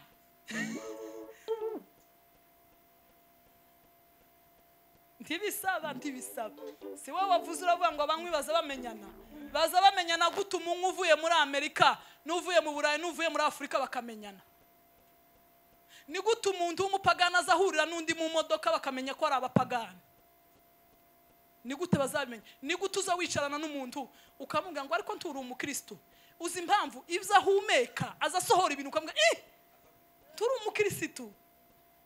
Ntibisaba, ntibisaba. Si wowe wavuze uravuga ngo abanywi baza bamenyana. Baza bamenyana gute umuntu uvuye muri Amerika, n'uvuye mu Burayi, n'uvuye muri Afurika bakamenyana? Ni gute umuntu w'umupagani azahurira n'undi mu modoka bakamenya ko ari abapagani? Ni gute bazabimenya? Ni gute uza wicarana n'umuntu ukamubwira ngo ariko nturi umukristo? Uzi impamvu ibyo ahumeka azasohora ibintu ukamubwira turi umukristo,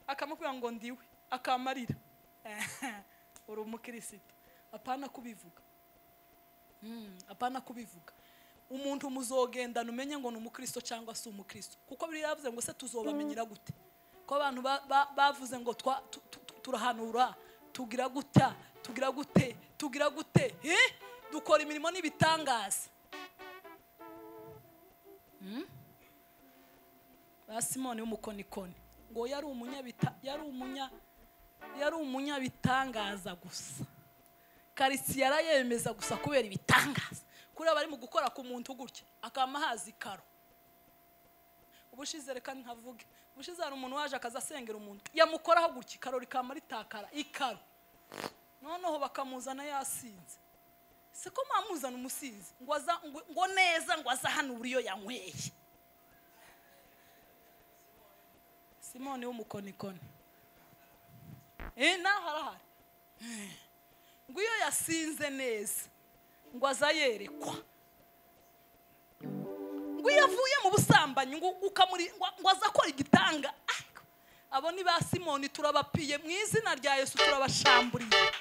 akamubwira ngo ndiwe, akamarira uri umukristo. Apana kubivuga. Apana kubivuga. Umuntu muzogendana umenye ngo ni umukristo cyangwa si umukristo, kuko biri yavuze ngo se tuzobamenyera gute? Ko abantu bavuze ngo turahanura, tugira gutya, tugira gute, tugira gute, dukora imirimo n'ibitangaza. Ba Simoni w'umukonikoni ngo yari umunyabitangaza gusa. Karisi yarayemeza gusa kubera ibitangaza. Kuri abari mu gukora ku muntu gutya akama hazi karo. Ubushize reka nkavuge, ubushize hari umuntu waje akaza asengera umuntu yamukoraho gutya ikaro rikama ritakara ikaro, noneho bakamuzana yasinze. Siko mamuzana umusinzi ngo aza ngo neza ngo aza hano uriyo yanyweye. Simoni w'umukonikoni naho arahari ngo iyo yasinze neza ngo aza yerekwa, ngo iyo avuye mu busambanyi ngo ukamuri ngo aza akora igitanga. Abo ni ba Simoni, turabapiye mu izina rya Yesu, turabashamburiye.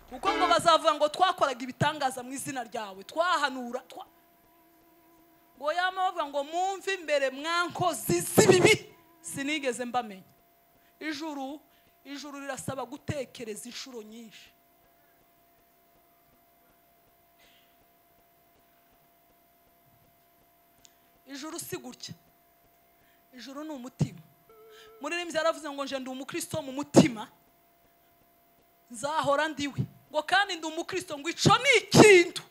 Kuko ngo bazavuga ngo twakoraga ibitangaza mu izina ryawe, twahanura ngo yama bavuga ngo mumve imbere mwankozi z'ibibi sinigeze mbamenya. Ijuru rirasaba gutekereza inshuro nyinshi. Ijuru si gutya. Ijuru ni umutima. Muririmbyi yaravuze ngo nje ndi umukristo mu mutima nzahora ndiwe, ngo kandi ndi umukristo ngo ico ni ikintu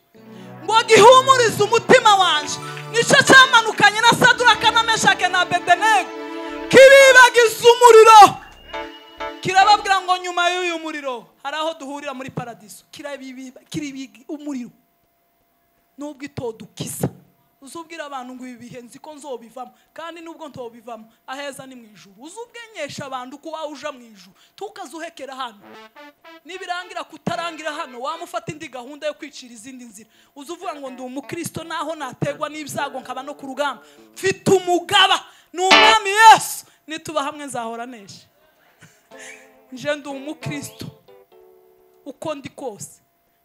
ngo gihumurize umutima wanje, nico cyamanukanye na Sadraka na Meshake na Abedenego kibibagiza umuriro, kirababwira ngo nyuma y'uyu muriro hari aho duhurira muri paradiso. Kiribiga umuriro nubwo itodukiza. Uzubwira abantu ngo ibi bihe nzi ko nzobivamo, kandi nubwo ntobivamo aheza ni mu ijuru. Uzubwenyesha abantu ko wawuja mu ijuru, tukazuhekera hano. Nibirangira kutarangira hano wamufata indi gahunda yo kwicira izindi nzira. Uzuvuga ngo ndi umukristo naho nategwa n'ibyago nkaba no ku rugamba, mfite umugaba ni umwami Yesu, nituba hamwe nzahora nesha. Nje ndi umukristo uko ndi kose,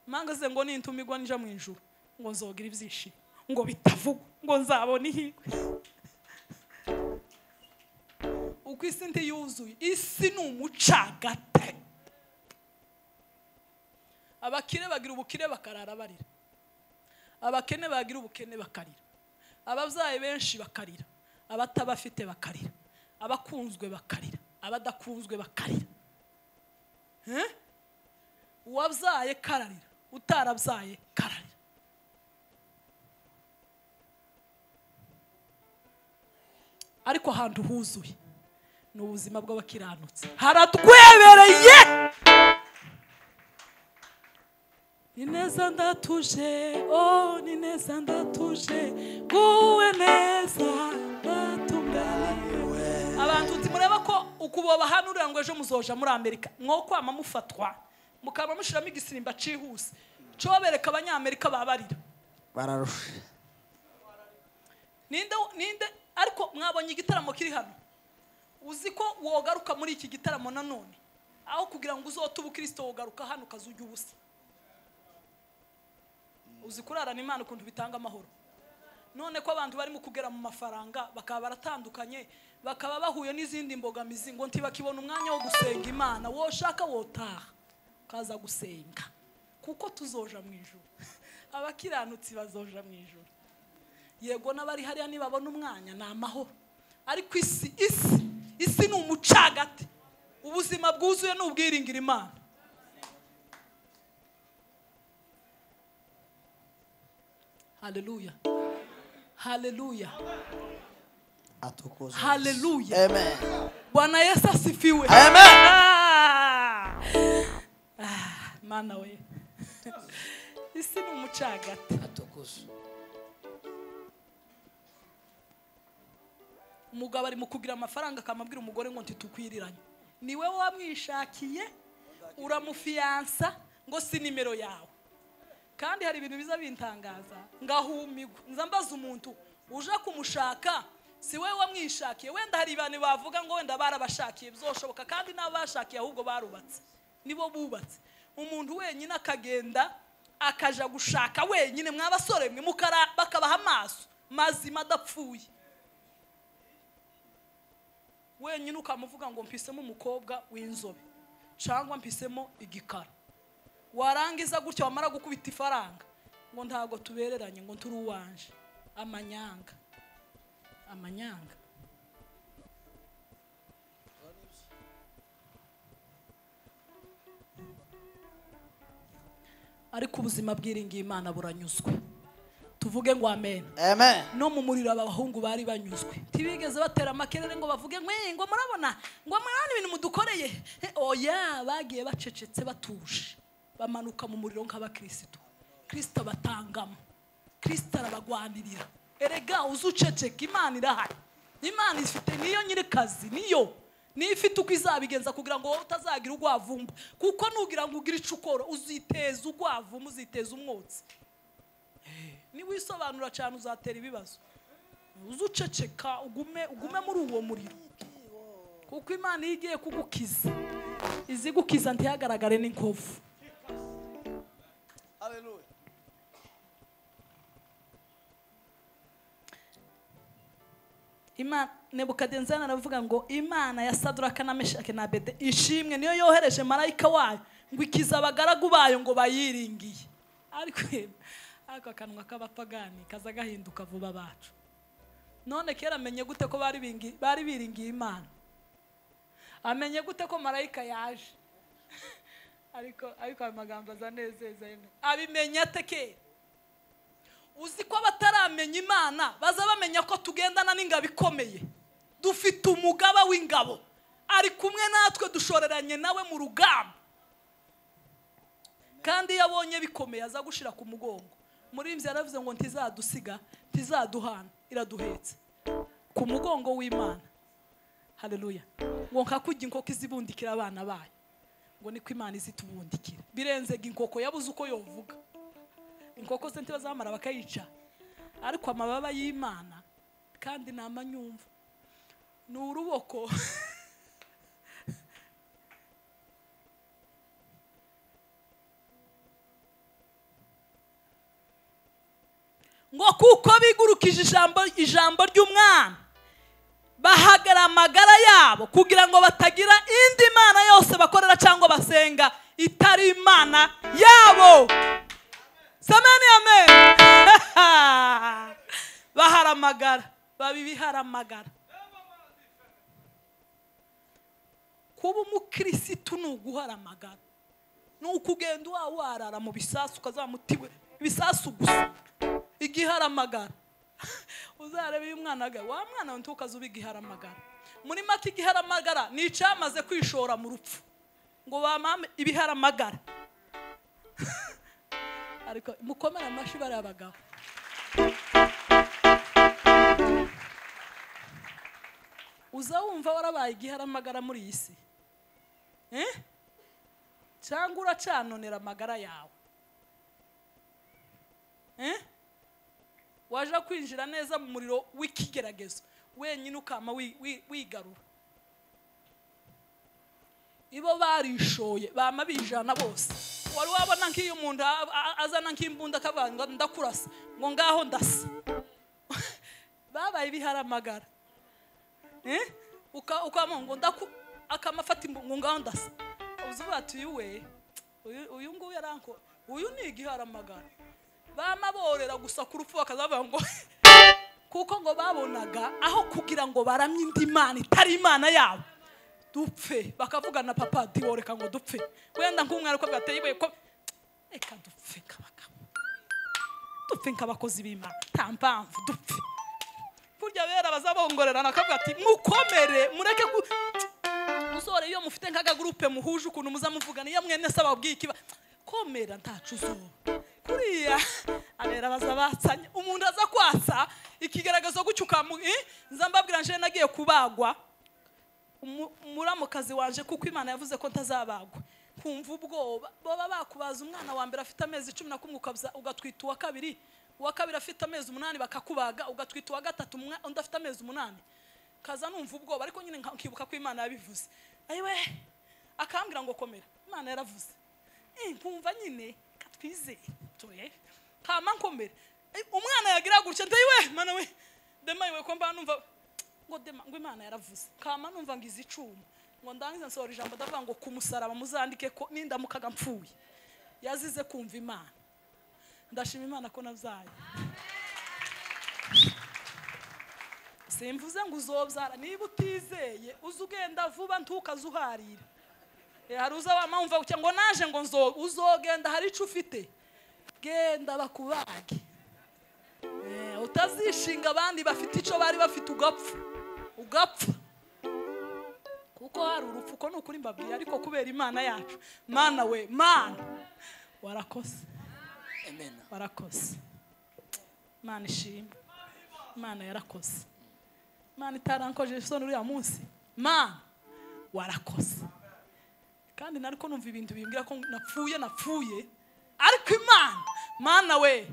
mangaze ngo nintumigwa nija mu ijuru ngo nzogira ibyishimo ngo bitavugwa ngo nzabona ihirwe. Uko isi ntiyuzuye, isi ni umucagate. Abakire bagira ubukire bakarara barira, abakene bagira ubukene bakarira, ababyaye benshi bakarira, abatabafite bakarira, abakunzwe bakarira, abadakunzwe bakarira. Uwabyaye kararira, utarabyaye kararira. Ariko ahantu huzuye ni ubuzima bw'abakiranutse. Haratwebereye. Ni neza ndatuje, oh ni neza ndatuje, guwe neza ndatunganiwe. Abantu ntimureba ko ukuboba hano ngo ejo muzoja muri Amerika mwo kwama mufatwa mukaba mushiramo igisirimba cihuse cyo bereka abanyamerika babarira bararusha. Ninde ariko mwabonye igitaramo kiri hano, uzi ko wogaruka muri iki gitaramo nanone aho kugira ngo uzote ubukristo wogaruka hano ukazujya ubusa. Uzi kurarana Imana ukuntu bitanga amahoro. None ko abantu bari mu kugera mu mafaranga bakaba baratandukanye, bakaba bahuye n'izindi mbogamizi ngo ntibakibona umwanya wo gusenga Imana. Woshaka wotaha kaza gusenga kuko tuzoja mu ijuru. Abakiranutsi bazoja mu ijuru. Yego n'abari hariya nibabona umwanya ni amahoro, ariko isi isi isi ni umucagati. Ubuzima bwuzuye ni ubwiringira Imana. Haleluya. Haleluya. Atukuzwe. Haleluya. Amen. Bwana Yesu asifiwe. Amen. Mana we. Isi ni umucagati. Atukuzwe. Umugabo ari mu kugira amafaranga akamabwira umugore ngo ntitukwiriranye. Niwe wamwishakiye uramufiyansa ngo si nimero yawe. Kandi hari ibintu biza bintangaza ngahumigwa nza mbaza umuntu uje kumushaka si we wamwishakiye. Wenda hari ibintu bavuga ngo wenda barabashakiye bizoshoboka, kandi n'abashakiye ahubwo barubatse nibo bubatse. Umuntu wenyine akagenda akaja gushaka wenyine, mwabasore mwe mukara bakabaha amaso mazima adapfuye. Wenyine ukamuvuga ngo mpisemo umukobwa w'inzobe cyangwa mpisemo igikara, warangiza gutyo wamara gukubita ifaranga ngo ntago tubereranye ngo turi uwanje. Amanyanga, amanyanga. Ariko ubuzima bwiringiye Imana buranyuzwe. Tuvuge ngo amen. Amen. No mu muriro abahungu bari banyuzwe. Tibigeze batera amakerere ngo bavuge ngo murabona ngo murabona ibintu mudukoreye. Oya, bagiye bacecetse batuje. Bamanuka mu muriro nk'abakristo. Kristo batangamo. Kristo arabagwanirira. Erega uzuceceka, Imana irahari. Imana ifite niyo nyirikazi, niyo nifite uko izabigenza kugira ngo utazagira ugwavumba. Kuko nugira ngo ugire icukoro uziteza ugwavumba, uziteza umwotsi. Ni wisobanura cyane uzatera ibibazo. Uzuceceka ugume muri uwo muriro. Kuko Imana igiye kugukiza, izigukiza ntihagaragare n'inkovu. Haleluya. Imana Nebukadinezari aravuga ngo Imana ya Sadraka na Meshaki na Abedi ishimwe niyo yohereje marayika wayo ngo ikiza abagaragu bayo ngo bayiringiye. Ariko akanwa k'abapagani kaza gahinduka vuba bacu. None kera amenye gute ko bari biringiye Imana? Amenye gute ko marayika yaje? Ariko amagambo azanezeza yemwe. Abimenya ate kera? Uzi ko bataramenya Imana baza bamenya ko tugendana n'ingabo ikomeye. Dufite umugaba w'ingabo ari kumwe natwe, dushoreranye nawe mu rugamba. Kandi yabonye bikomeye aza gushira ku mugongo. Muri imvya yaravuze ngo ntizadusiga, ntizaduhana, iraduhetse ku mugongo w'Imana. Haleluya. Ngo nkakujya inkoko izibundikira abana bayo, ngo niko Imana izitubundikira. Birenze inkoko yabuze uko yovuga. Inkoko se ntibazamara bakayica, ariko amababa y'Imana kandi namanyumva ni uruboko. Ngo kuko bigurukije ijambo ry'umwami bahagara amagara yabo kugira ngo batagira indi mana yose bakorera cyangwa basenga itari Imana yabo. Samani amen. Baharamagara, babibiharamagara. Kuba umukirisitu ni uguharamagara, ni ukugenda warara mu bisasu ukazamutiwe ibisasu gusa igiharamagara. Uzarebe uyu mwana ga wa mwana ntukaze ubigiharamagara. Muri make igiharamagara ni icamaze kwishora mu rupfu. Ngo ba mame ibiharamagara. Ariko mukomera amashi bari abagabo. Uza wumva warabaye igiharamagara muri iyi si. Cyangwa uracanonera amagara yawe. Waje kwinjira neza mu muriro w'ikigeragezo wenyine ukama wigarura. Ibo barishoye bama bijana bose. Wari wabona nk'iyo umuntu azana nk'imbunda akavuga ndakurasa ngo ngaho ndasa. Babaye ibiharamagara. Ukama ngo ndaku akamafata ngo ngaho ndasa. Uzuba ati we uyu nguyu yaranko uyu ni igiharamagara. Bama borera gusa ku rupfu bakazavuga ngo kuko ngo babonaga aho kugira ngo baramye indi Imana itari Imana yabo dupfe, bakavuga na papa diworeka ngo dupfe. Wenda nk'umwana uko bwateye ko eka dupfe kabagabo, dupfe nkabakozi b'Imana nta mpamvu dupfe. Burya bera bazabongorerana akavuga ati mukomere mureke ku uzore iyo mufite nkaga groupe muhuje ukuntu muzamuvugana iyo mwene saba babwiye ikiba komera ntacu uzoba. Kuriya abera bazabatsanye umuntu aza kwasa ikigaragazo gucyuka nza mbabwira nje nagiye kubagwa muramukazi wanje kuko Imana yavuze ko ntazabagwa. Kumva ubwoba baba bakubaza umwana wa mbere afite amezi 11 ukabza ugatwita uwa kabiri, uwa kabiri afite amezi 8 bakakubaga ugatwita uwa gatatu undi afite amezi 8. Kaza numva ubwoba ariko nyine nkibuka ko Imana yabivuze. Ayiwe akambwira ngo komera Imana yaravuze. Nkumva nyine katwizeye toye kama nkomere. Umwana yagira gutya ndayiwe mana we dema iwe ko mba numva ngo dema ngo Imana yaravuze. Kama numva ngize icuma ngo ndangize nsohora ijambo ndavuga ngo kumusaraba muzandike ko nindamukaga mpfuye. Yazize kumva Imana. Ndashima Imana ko navyaye. Simvuze ngo uzobyara niba utizeye uzugenda vuba ntukazuharira. Hari uza wamva ucya ngo naje ngo uzogenda hari ico ufite. Genda bakubage. Utazishinga abandi bafite ico bari bafite ugapfa. Ugapfa. Kuko hari urupfu ko nukuri mbabwiye ariko kubera Imana yacu. Mana we, Mana warakoze. Amen. Warakoze. Mana ishimwe. Mana yarakoze. Mana itarankoje isoni uriya munsi. Mana warakoze. Kandi nariko numva ibintu bimbwira ko napfuye ariko Imana Mana we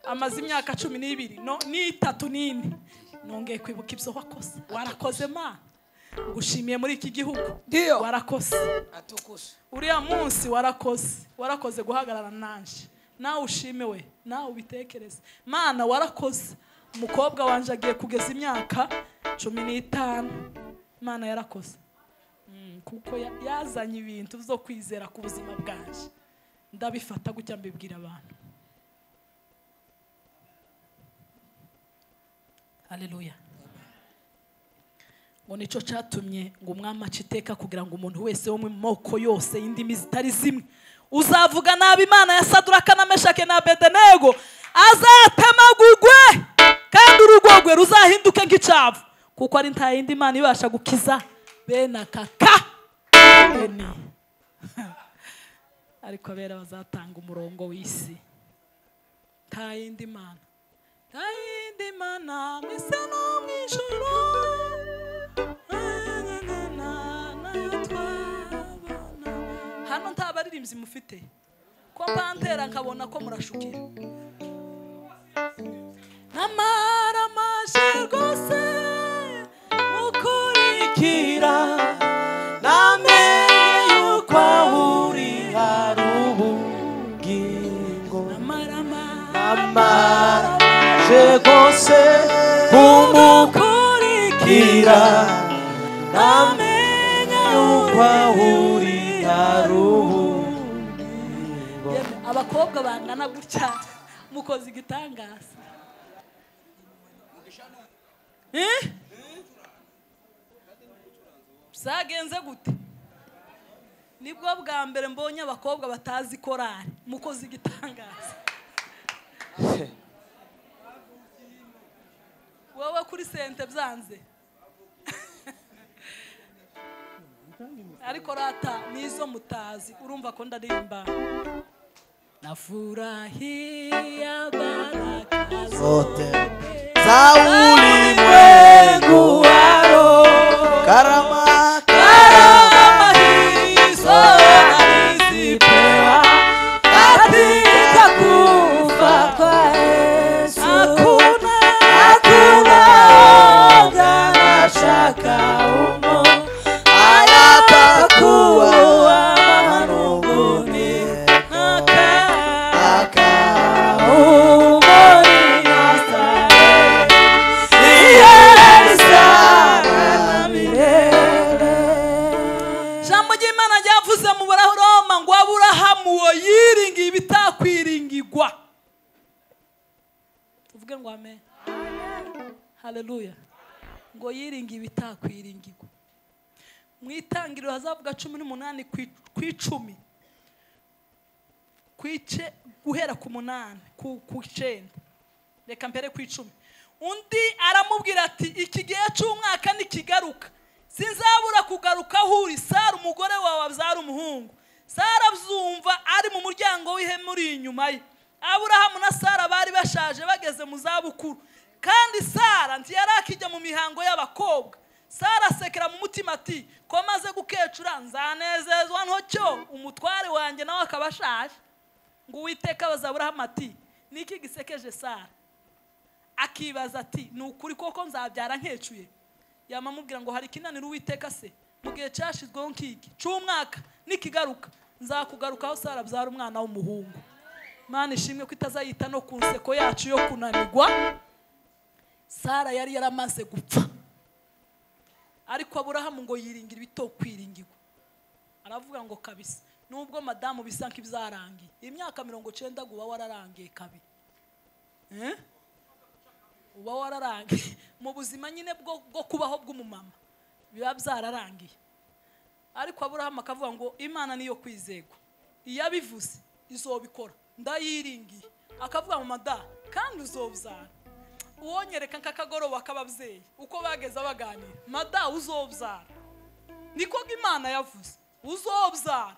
amaze imyaka 12 no ni 3 nini nongeye kwibuka ibyo wakoze. Warakoze Mana. Ngushimiye muri iki gihugu. Warakoze. Atukuse. Uriya munsi warakoze. Warakoze guhagarara nanje. Nawe ushimewe, nawe ubitekereze. Mana warakoze. Umukobwa wanje agiye kugeza imyaka 15. Mana yarakoze. Kuko yazanye ibintu byo kwizera ku buzima bwanje. Ndabifata gutya mbibwira abantu. Haleluya. Ngo nico cyatumye ngo umwami aciteka kugira ngo umuntu wese wo mu moko yose y'indimi zitari zimwe uzavuga nabi Imana ya Saduraka na Meshake na Abedenego azatemagugwe kandi urugogwe ruzahinduke nk'icavu, kuko ari nta yindi Imana ibasha gukiza bene akaka eni. Ariko abera bazatanga umurongo w'isi. Nta yindi Imana, nta yindi Mana mw'isi no mw'ijuru. Hano nta baririmbyi mufite ko mpantera nkabona ko murashukira. Namara maje rwose ukurikira namenye yuko aho uri hari ubugingo. Namara maje rwose kumukurikira namenye yuko aho uri hari ubugingo. Abakobwa bangana gutya mukoze igitangaza. Byagenze gute? Nibwo bwa mbere mbonye abakobwa batazi korari mukoze igitangaza. Wowe kuri sente byanze. Ariko rata nizo mutazi urumva ko ndaririmba. Nafurahia baraka zote za ulimwengu wa roho. Karama karama hizo nalizipewa katika kufa kwa Yesu. Hakuna woga na shaka humo, hayatakuwa manunguniko. Jambo ry'Imana ryavuze mu Baroma ngo Aburahamu uwo yiringiye ibitakwiringirwa. Tuvuge ngo amen. Haleluya. Ngo yiringiye ibitakwiringirwa. Mu itangiriro hazavuga 18 ku 10. Kwice guhera ku 8 ku 9. Reka mpere ku 10. Undi aramubwira ati iki gihe cy'umwaka nikigaruka sinzabura kugaruka aho uri. Sara umugore wawe abyara umuhungu. Sara abyumva ari mu muryango w'ihema uri inyuma ye. Aburahamu na Sara bari bashaje bageze mu zabukuru, kandi Sara ntiyari akijya mu mihango y'abakobwa. Sara asekera mu mutima ati ko maze gukecura nzanezezwa ntocyo umutware wanjye nawe akaba ashaje. Ngo Uwiteka abaza Aburahamu ati niki gisekeje Sara? Akibaza ati ni ukuri koko nzabyara nkecuye? Yamamubwira ngo hari ikinanira Uwiteka se mu gihe cyashizweho nk'iki cy'umwaka nikigaruka nzakugarukaho Sara abyara umwana w'umuhungu. Mana ishimwe ko itazayita no ku nseko yacu yo kunanirwa. Sara yari yaramaze gupfa, ariko Aburahamu ngo yiringira ibitokwiringirwa. Aravuga ngo kabisa nubwo madamu bisa nk'ibyarangiye imyaka 90 guba wararangiye kabi, uba wararangiye mu buzima nyine bwo kubaho bw'umumama biba byararangiye. Ariko Aburahamu akavuga ngo Imana niyo kwizegwa, iyabivuze izobikora, ndayiringiye. Akavuga ngo mada kandi uzobyara. Uwonyereka nk'akagoroba k'ababyeyi uko bageze baganira, mada uzobyara, niko Imana yavuze, uzobyara.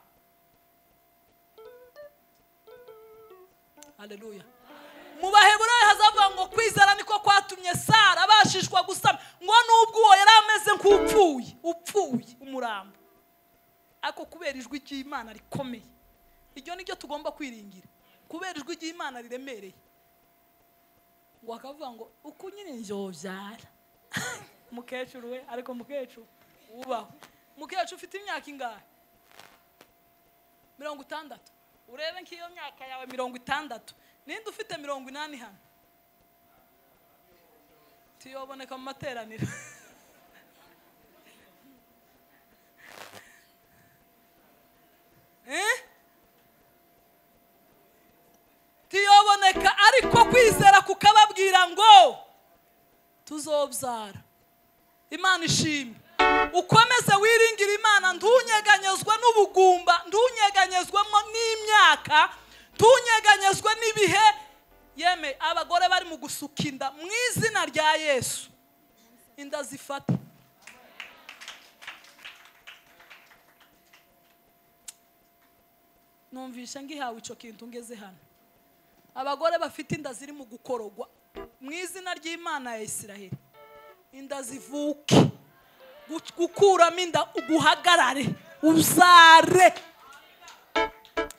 Haleluya. Mu Baheburayo hazavuga ngo kwizera niko kwatumye Sara abashishwa gusama, ngo nubwo uwo yari ameze nk'upfuye upfuye umurambo, ariko kubera ijwi ry'Imana rikomeye. Iryo niryo tugomba kwiringira, kubera ijwi ry'Imana riremereye. Ngo akavuga ngo uko nyine nzobyara. Mukecuru we, ariko mukecuru ubaho. Mukecuru ufite imyaka ingahe? 60. Urebe nk'iyo myaka yawe 60. Ninde ufite 80 hano? Tiyoboneka mu materaniro. Tiyoboneka, ariko kwizera kukababwira ngo tuzobyara. Imana ishimwe. Ukomeze wiringira Imana, ntunyeganyezwe n'ubugumba, ntunyeganyezwemo n'imyaka, ntunyeganyezwe n'ibihe. Yeme abagore bari mu gusuka inda mu izina rya Yesu, inda zifata. Numvishe ngihawe ico kintu ngeze hano. Abagore bafite inda ziri mu gukorogwa mu izina ry'Imana ya Isiraheli, inda zivuke, gukuramo inda uguhagarare uzare.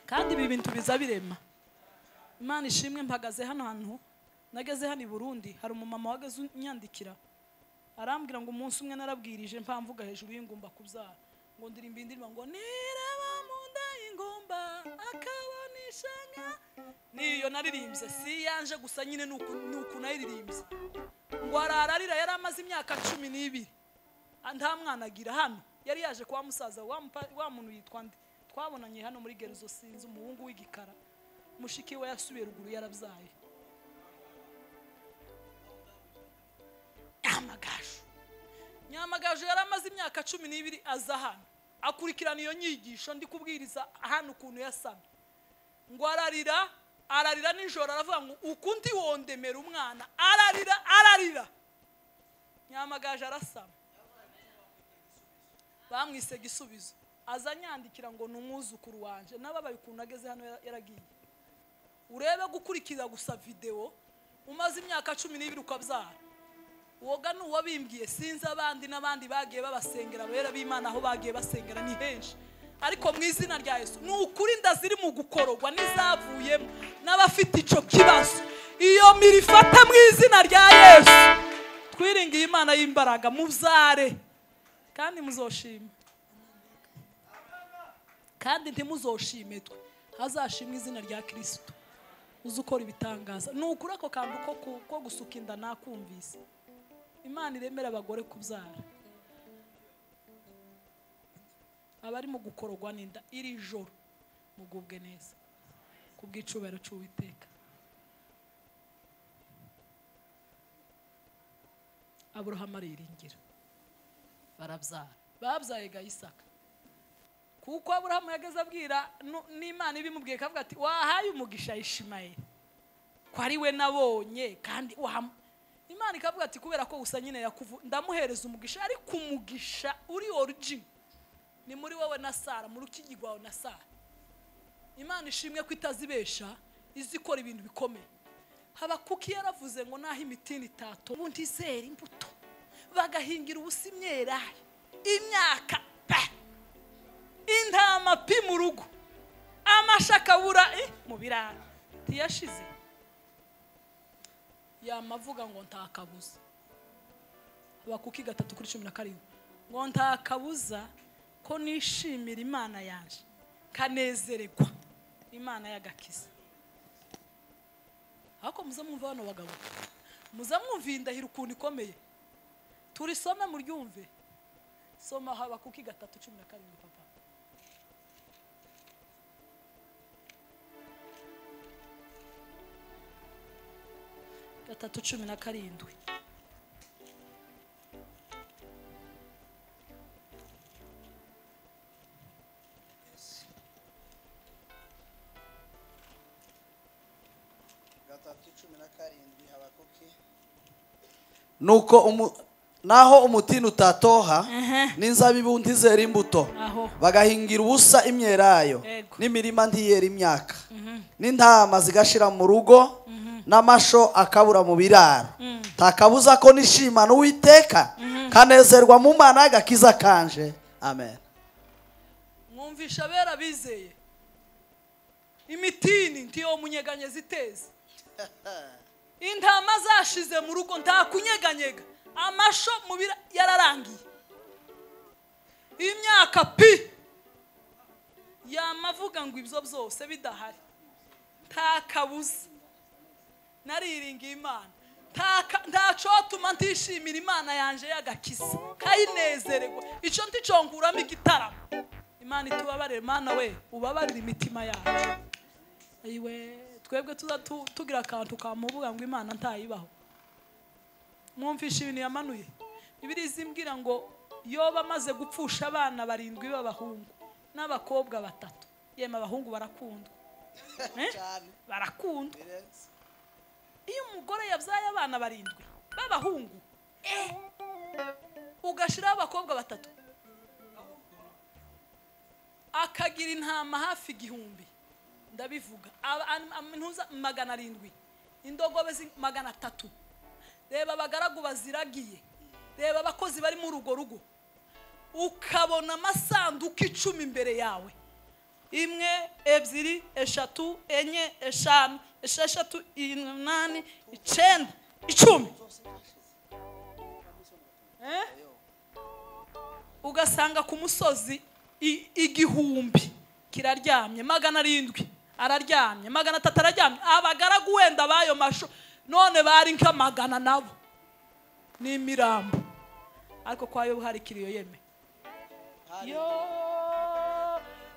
Kandi ibi bintu biza birema. Imana ishimwe mpagaze hano hantu nageze hano i Burundi, hari umumama wageze unyandikira arambwira ngo umunsi umwe narabwirije mpamvuga hejuru y'ingumba kubyara, ngo ndirimba indirimbo ngo nireba mu nda y'ingumba akabonishanga. Niyo naririmbye si yanje gusa nyine nuku nayiririmbye. Ngo arararira, yari amaze imyaka 12 nta mwana agira hano. Yari yaje kwa musaza wa muntu yitwa nde twabonanye hano muri Geruzo, sinzi umuhungu w'igikara, mushiki we yasubiye ruguru yarabyaye. Nyamagaju yari amaze imyaka 12 aza hano akurikirana iyo nyigisho ndi kubwiriza hano ukuntu yasamye. Ngo ararira ararira nijoro, aravuga ngo ukundi wondemera umwana, ararira ararira. Nyamagaje arasama. Bamwise Gisubizo. Azanyandikira ngo numwuzukuru wanje nababaye ukuntu ageze hano yaragiye. Urebe gukurikira gusa video umaze imyaka 12 ukabyara. Woga nuwabimbwiye sinzi abandi nabandi bagiye babasengera bera b'Imana aho bagiye basengera ni henshi. Ariko mu izina rya Yesu ni ukuri ndaziri mu gukorogwa nizavuyemo n'abafite ico kibazo iyo mirifata mu izina rya Yesu. Twiringiye Imana y'imbaraga mubyare kandi muzoshime. Kandi ntimuzoshime twe hazashimwe izina rya Kristo uzukora ibitangaza. Ni ukuri ako kantu ko gusuka inda nakumvise. Imana iremera abagore kubyara. Abari mu gukorogwa n'inda iri joro mugubwe neza kubw'icubahiro cy'Uwiteka. Aburahamu ariringira barabyara, babyaye ga Isaka. Kuko Aburahamu yageze abwira n'Imana ibimubwiye kavuga ati wahaye umugisha Ishimayeli ko ari we nabonye kandi Imana ikavuga ati kubera ko gusa nyine yakuvu ndamuhereza umugisha, ariko umugisha uri origin ni muri wowe na Sara, muri ukigigwawe na Sara. Imana ishimwe ko itazibesha, izikora ibintu bikomeye. Habakuki yaravuze ngo naho imitini itato ubundi izera imbuto bagahingira ubusa imyelayo imyaka pe intama pi mu rugo amashakabura mu biraro tiyashize. Yamavuga ngo ntakabuza. Habakuki 3:17 ngo ntakabuza ko nishimira Imana yanje kanezererwa Imana y'agakiza. Hako muzamwumva bano bagabo, muzamwumva indahiro ukuntu ikomeye. Turisome muryumve. Soma Habakuki 3:17 papa. 3:17. Nuko naho umutini utatoha n'inzabibu ntizera imbuto bagahingira ubusa imyelayo n'imirima ntiyera imyaka n'intama zigashira mu rugo n'amasho akabura mu biraro takabuza ko nishimana Uwiteka kanezerwa mu Mana y'agakiza kanje. Amen. Mwumvisha bera bizeye imitini ntiyo munyeganye ziteze intama zashize mu rugo nta kunyeganyega amasho mubira yararangiye imyaka pi yamavuga ngo ibyo byose bidahari ntakabuza nariringiye Imana ntacotuma ntishimira Imana yanje y'agakiza kayinezererwa ico nticonkuramo igitaramo. Imana itubabarire. Mana we ubabarire imitima yacu. Ayiwe twebwe tuza tugira akantu kamuvuga ngo Imana ntayibaho. Mwumvisha ibintu yamanuye. Bibiliya imbwira ngo yoba amaze gupfusha abana 7 b'abahungu n'abakobwa 3. Yema abahungu barakundwa. Barakundwa. Iyo umugore yabyaye abana 7 b'abahungu ugashira abakobwa 3 akagira intama hafi 1000 ndabivuga ntuza 700 indogobe 300. Reba abagaragu baziragiye, reba abakozi bari mu rugo rugo, ukabona amasanduku 10 imbere yawe, 1 2 3 4 5 6 8 9 10 ugasanga ku musozi 1000 kiraryamye, 700 araryamye, 300 araryamye. Abagaragu wenda bayo masho none bari nka 100 nabo ni imirambo. Ariko kwa Yobu hari kiriyo yeme.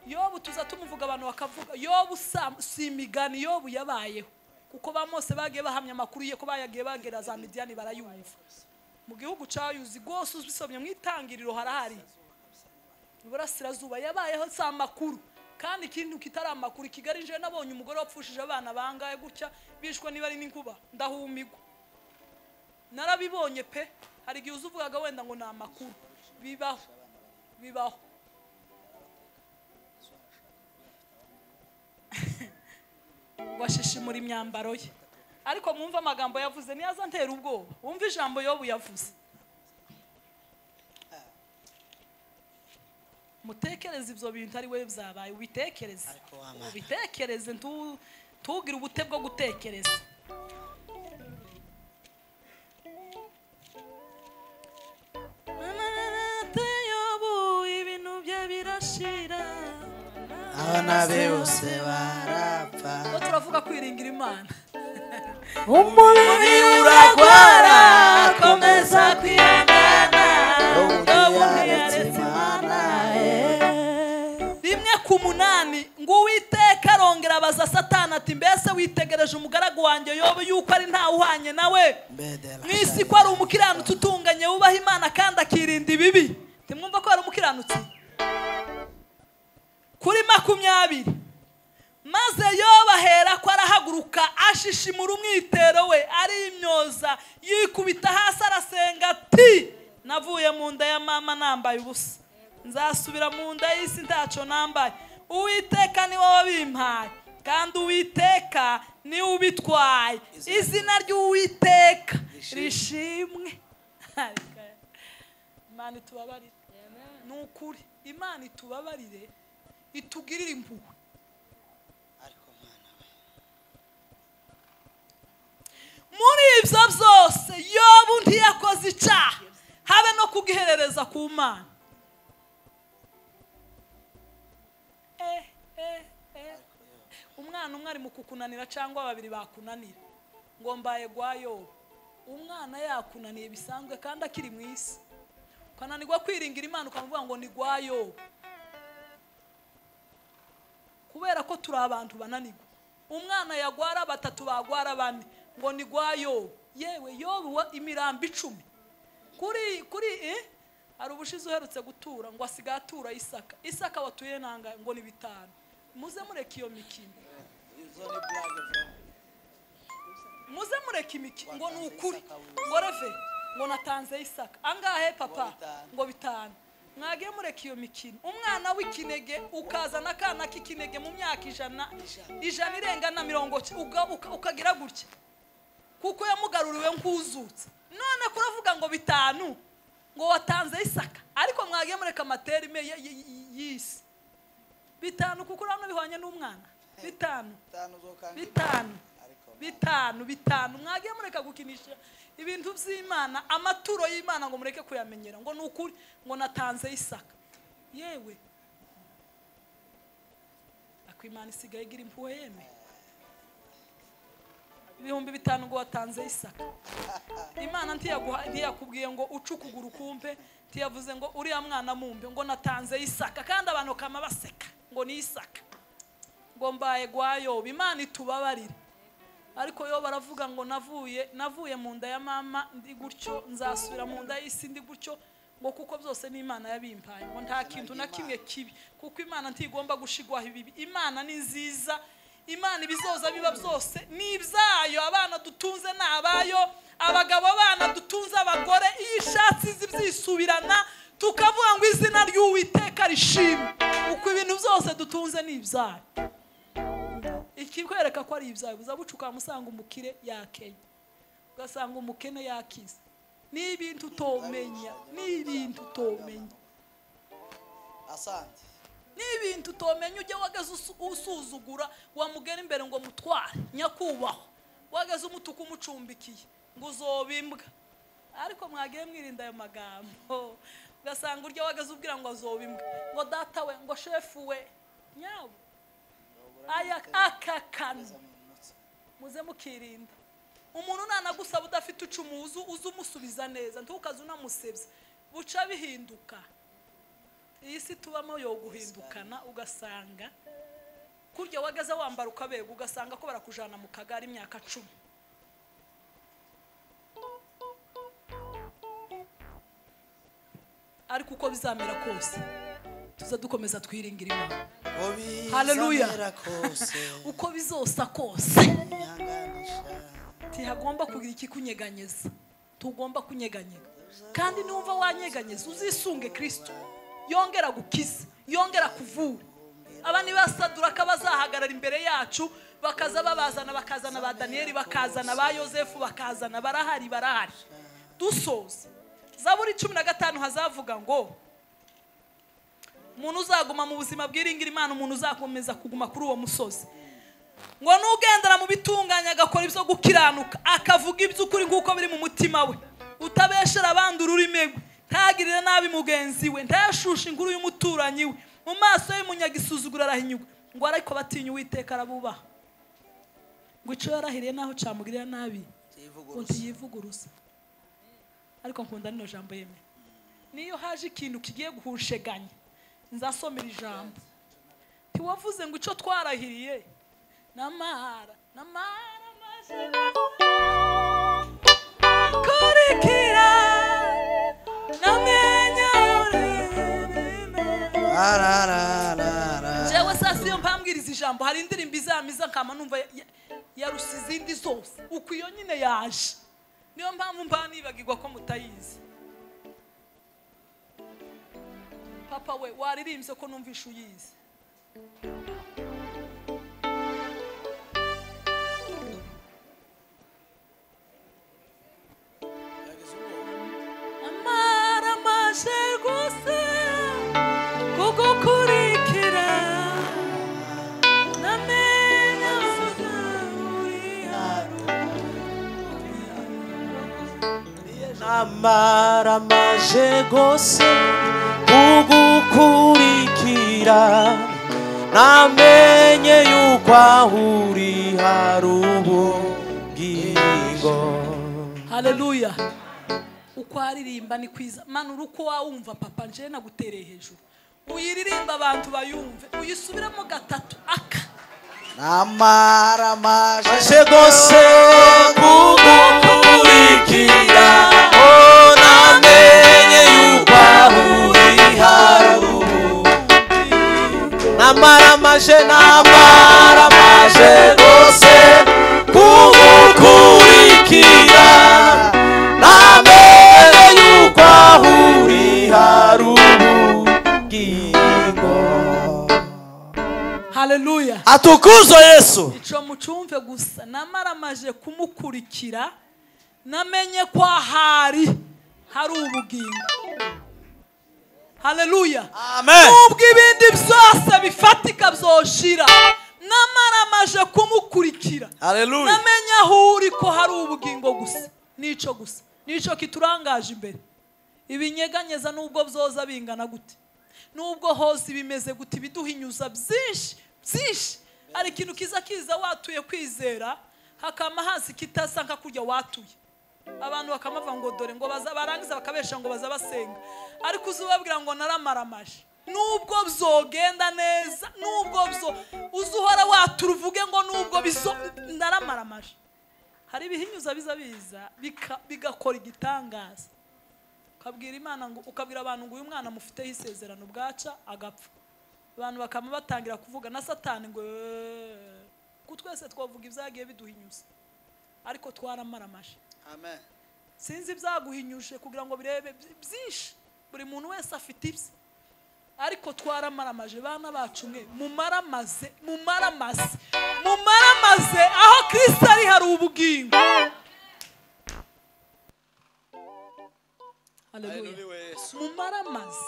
Yobu tuza tumuvuga abantu bakavuga Yobu si imigani, Yobu yabayeho kuko ba Mose bagiye bahamya amakuru ye ko bayagiye bagera za Midiyani barayumva. Mu gihugu cyayuzi gose uzisomye mwitangiriro harahari iburasirazuba yabayeho si amakuru. Kandi ikintu kitari amakuru Kigali nje nabonye umugore wapfushije abana bangaye gutya bishwe niba ari n'inkuba ndahumigwa. Narabibonye pe. Hari igihe uzuvugaga wenda ngo ni amakuru. Bibaho, bibaho. Washishimura imyambaro ye. Ariko mwumva amagambo yavuze niyaza ntera ubwoba. Wumva ijambo Yobu yavuze. Mutekereze ibyo bintu ari we byabaye, ubitekereze. Ubitekereze, ntugire ubute bwo gutekereza. Yobu ibintu bye birashira. Abana be bose barapfa. Turavuga kwiringira Imana. Umubiri uragwara, komeza kwihangana. Yobu ntiyaretse Imana. Rimwe ku munani ngo Uwiteka arongera abaza Satani ati mbese witegereje umugaragu wanjye Yobu yuko ari ntawe uhanye nawe mu isi, ko ari umukiranutsi utunganye wubaha Imana kandi akirinda ibibi. Ntimwumva ko ari umukiranutsi? Kuri 20 maze Yobu ahera ko arahaguruka ashishimura umwitero we, arimyoza, yikubita hasi arasenga ati navuye mu nda ya mama nambaye ubusa, nzasubira mu nda y'isi ntaco nambaye. Uwiteka ni wowe wabimpaye, kandi Uwiteka ni ubitwaye. Izina ry'Uwiteka rishimwe. Imana itubabarire. Ni ukuri Imana itubabarire, itugirire impuhwe. Muri ibyo byose Yobu ntiyakoze icyaha, habe no kugiherereza ku Mana. Umwana umwe ari mu kukunanira cyangwa babiri bakunanira, ngo mbaye gwa Yobu. Umwana yakunaniye bisanzwe kandi akiri mu isi, ukananirwa kwiringira Imana ukamuvuga ngo ni gwa Yobu. Kubera ko turi abantu bananirwa. Umwana yagwara batatu, bagwara bane, ngo ni gwa Yobu. Yewe Yobu wa imirambo 10 kuri hari ubushize uherutse gutura ngo asigaye atura Isaka. Isaka watuye nanga ngo ni 5. Muze mureke iyo mikino. Muze mureke imikino ngo ni ukuri. Ngo reve ngo natanze Isaka. Angahe papa? Ngo 5. Mwagiye mureke iyo mikino. Umwana w'ikinege ukazana akana k'ikinege mu myaka 100 irenga na 40 ukagira gutya, kuko yamugaruriwe nk'uzutse. None kuravuga ngo 5 ngo watanze Isaka. Ariko mwagiye mureka amaterime y'isi. 5 kuko urabona bihwanye n'umwana. 5 5 5 5. Mwagiye mureka gukinisha ibintu by'Imana, amaturo y'Imana ngo mureke kuyamenyera ngo ni ukuri ngo natanze Isaka. Yewe ako Imana isigaye igira impuhwe yeme. 5,000 ngo watanze Isaka. Imana ntiyakubwiye ngo uce ukuguru kumpe, ntiyavuze ngo uriya mwana mumpe, ngo natanze Isaka. Kandi abantu kama baseka ngo ni Isaka, ngo mbaye gwa Yobu. Imana itubabarire. Ariko yo baravuga ngo navuye mu nda ya mama ndi gutyo, nzasubira mu nda y'isi ndi gutyo, ngo kuko byose ni Imana yabimpaye, ngo nta kintu na kimwe kibi, kuko Imana ntigomba gushigwaho ibibi. Imana ni nziza, Imana ibizoza biba byose ni ibyayo. Abana dutunze ni abayo, abagabo abana dutunze abagore. Iyo ishatse izi byisubirana, tukavuga ngo izina ry'Uwiteka rishimwe, uko ibintu byose dutunze ni ibyayo. Ikikwereka ko ari ibyayo, uzabucuka musanga umukire yakenya, ugasanga umukene yakize. Ni ibintu utomenya, ni ibintu utomenya. Asante. Ni ibintu utomenya. Ujye wagaze usuzugura wamugera imbere ngo mutware nyakubahwa, wagaze umutuku umucumbikiye ngo uzobimbwa. Ariko mwagiye mwirinda ayo magambo, ugasanga urya wagaze ubwira ngo azobimbwa, ngo data we, ngo shefu we, nyabo aya akakano. Muze mukirinda. Umuntu nanagusaba udafite ucumuzu uzumusubiza neza, ntukaze unamusebye, buca bihinduka. Iyi si tubamo yo guhindukana, ugasanga kurya wagaze wambara ukabega, ugasanga ko barakujana mu kagari imyaka 10. Ariko uko bizamera kose tuza dukomeza twiringira Imana. Haleluya. Uko bizosa kose ntihagomba kugira ikikunyeganyeza. Tugomba kunyeganyega. Kandi niwumva wanyeganyeza uzisunge Kristo. Yongera gukiza, yongera kuvura. Abani basadura kabazahagarara imbere yacu bakaza babazana, bakazana ba Danieli, bakazana ba Yosefu, bakazana barahari barahari. Dusoza Zaburi 15 hazavuga ngo umuntu uzaguma mu buzima bwiringira Imana, umuntu uzakomeza kuguma kuri uwo musozi, ngo nugendera mu bitunganya agakora ibyo gukiranuka, akavuga iby'ukuri nguko biri mu mutima we, utabeshera abandi ururimi rwe, ntagirire nabi mugenzi we, ntashushe inkuru y'umuturanyi we, mu maso y'umunyagisuzugura arahinyugwa, ngo ariko batinya Uwiteka arabubaha, ngo ico yarahiriye naho camugirira nabi ngo ntiyivuguruza. Ariko nkunda nino jambo yeme, niyo haje ikintu kigiye guhusheganya nzasomera ijambo. Ntiwavuze ngo ico twarahiriye namara namara maje kurikira namenya. Jewe sasa iyo mpambwiriza ijambo hari indirimbo izamiza nkama numva yarusa izindi zose uko iyo nyine yaje. Niyo mpamvu mpa nibagirwa ko mutayizi. Papa we waririmbye ko numvisha uyizi. Amara maje rwose kugukurikira, namenya uri Namara maje rwose kugukurikira, namenye yuko aho uri hari ubugingo. Haleluya. Uko aririmba ni kwiza. Manura uko wawumva papa, nje nagutereye hejuru. Uyiririmba abantu bayumve, uyisubiramo gatatu aka. Namara maje rwose kugukurikira, oh namenye yuko aho uri hari ubugingo. Namara maje, namara maje rwose kugukurikira, namenye yuko aho uri hari ubugingo. Haleluya. Atukuzwe Yesu. Ico mucumve gusa, namara maje kumukurikira, namenye ko ahari hari ubugingo. Haleluya. Amen. Nubwo ibindi byose bifatika byoshira, namara maje kumukurikira. Haleluya. Namenye aho uri ko hari ubugingo gusa. Nico gusa, nico kiturangaje imbere. Ibinyeganyeza nubwo byoza bingana gute, nubwo hose bimeze gute, biduhinyuza byinshi byinshi, ari ikintu kiza kiza watuye kwizera hakama hasi kitasa nka kurya watuye. Abantu bakamava ngo dore ngo baza barangiza bakabesha ngo baza basenga, ariko uzubabwira ngo naramaramaje. Nubwo byogenda neza, nubwo byo uzuhora waturuvuge ngo nubwo bizo naramaramaje. Hari ibihinyuza biza biza bigakora igitangaza. Ukabwira Imana ngo, ukabwira abantu ngo uyu mwana mufiteho isezerano bwaca agapfa, abantu bakama batangira kuvuga na Satani ngo ku twese twavuga ibyagiye biduhinyuza, ariko twaramaramaje. Amen. Sinzi ibyaguhinyuje kugira ngo birebe byinshi, buri muntu wese afite ibye, ariko twaramaramaje. Bana bacu mwe mumaramaze, mumaramaze, mumaramaze. Aho Kristo ari hari ubugingo. Haleluya. Mumaramaze.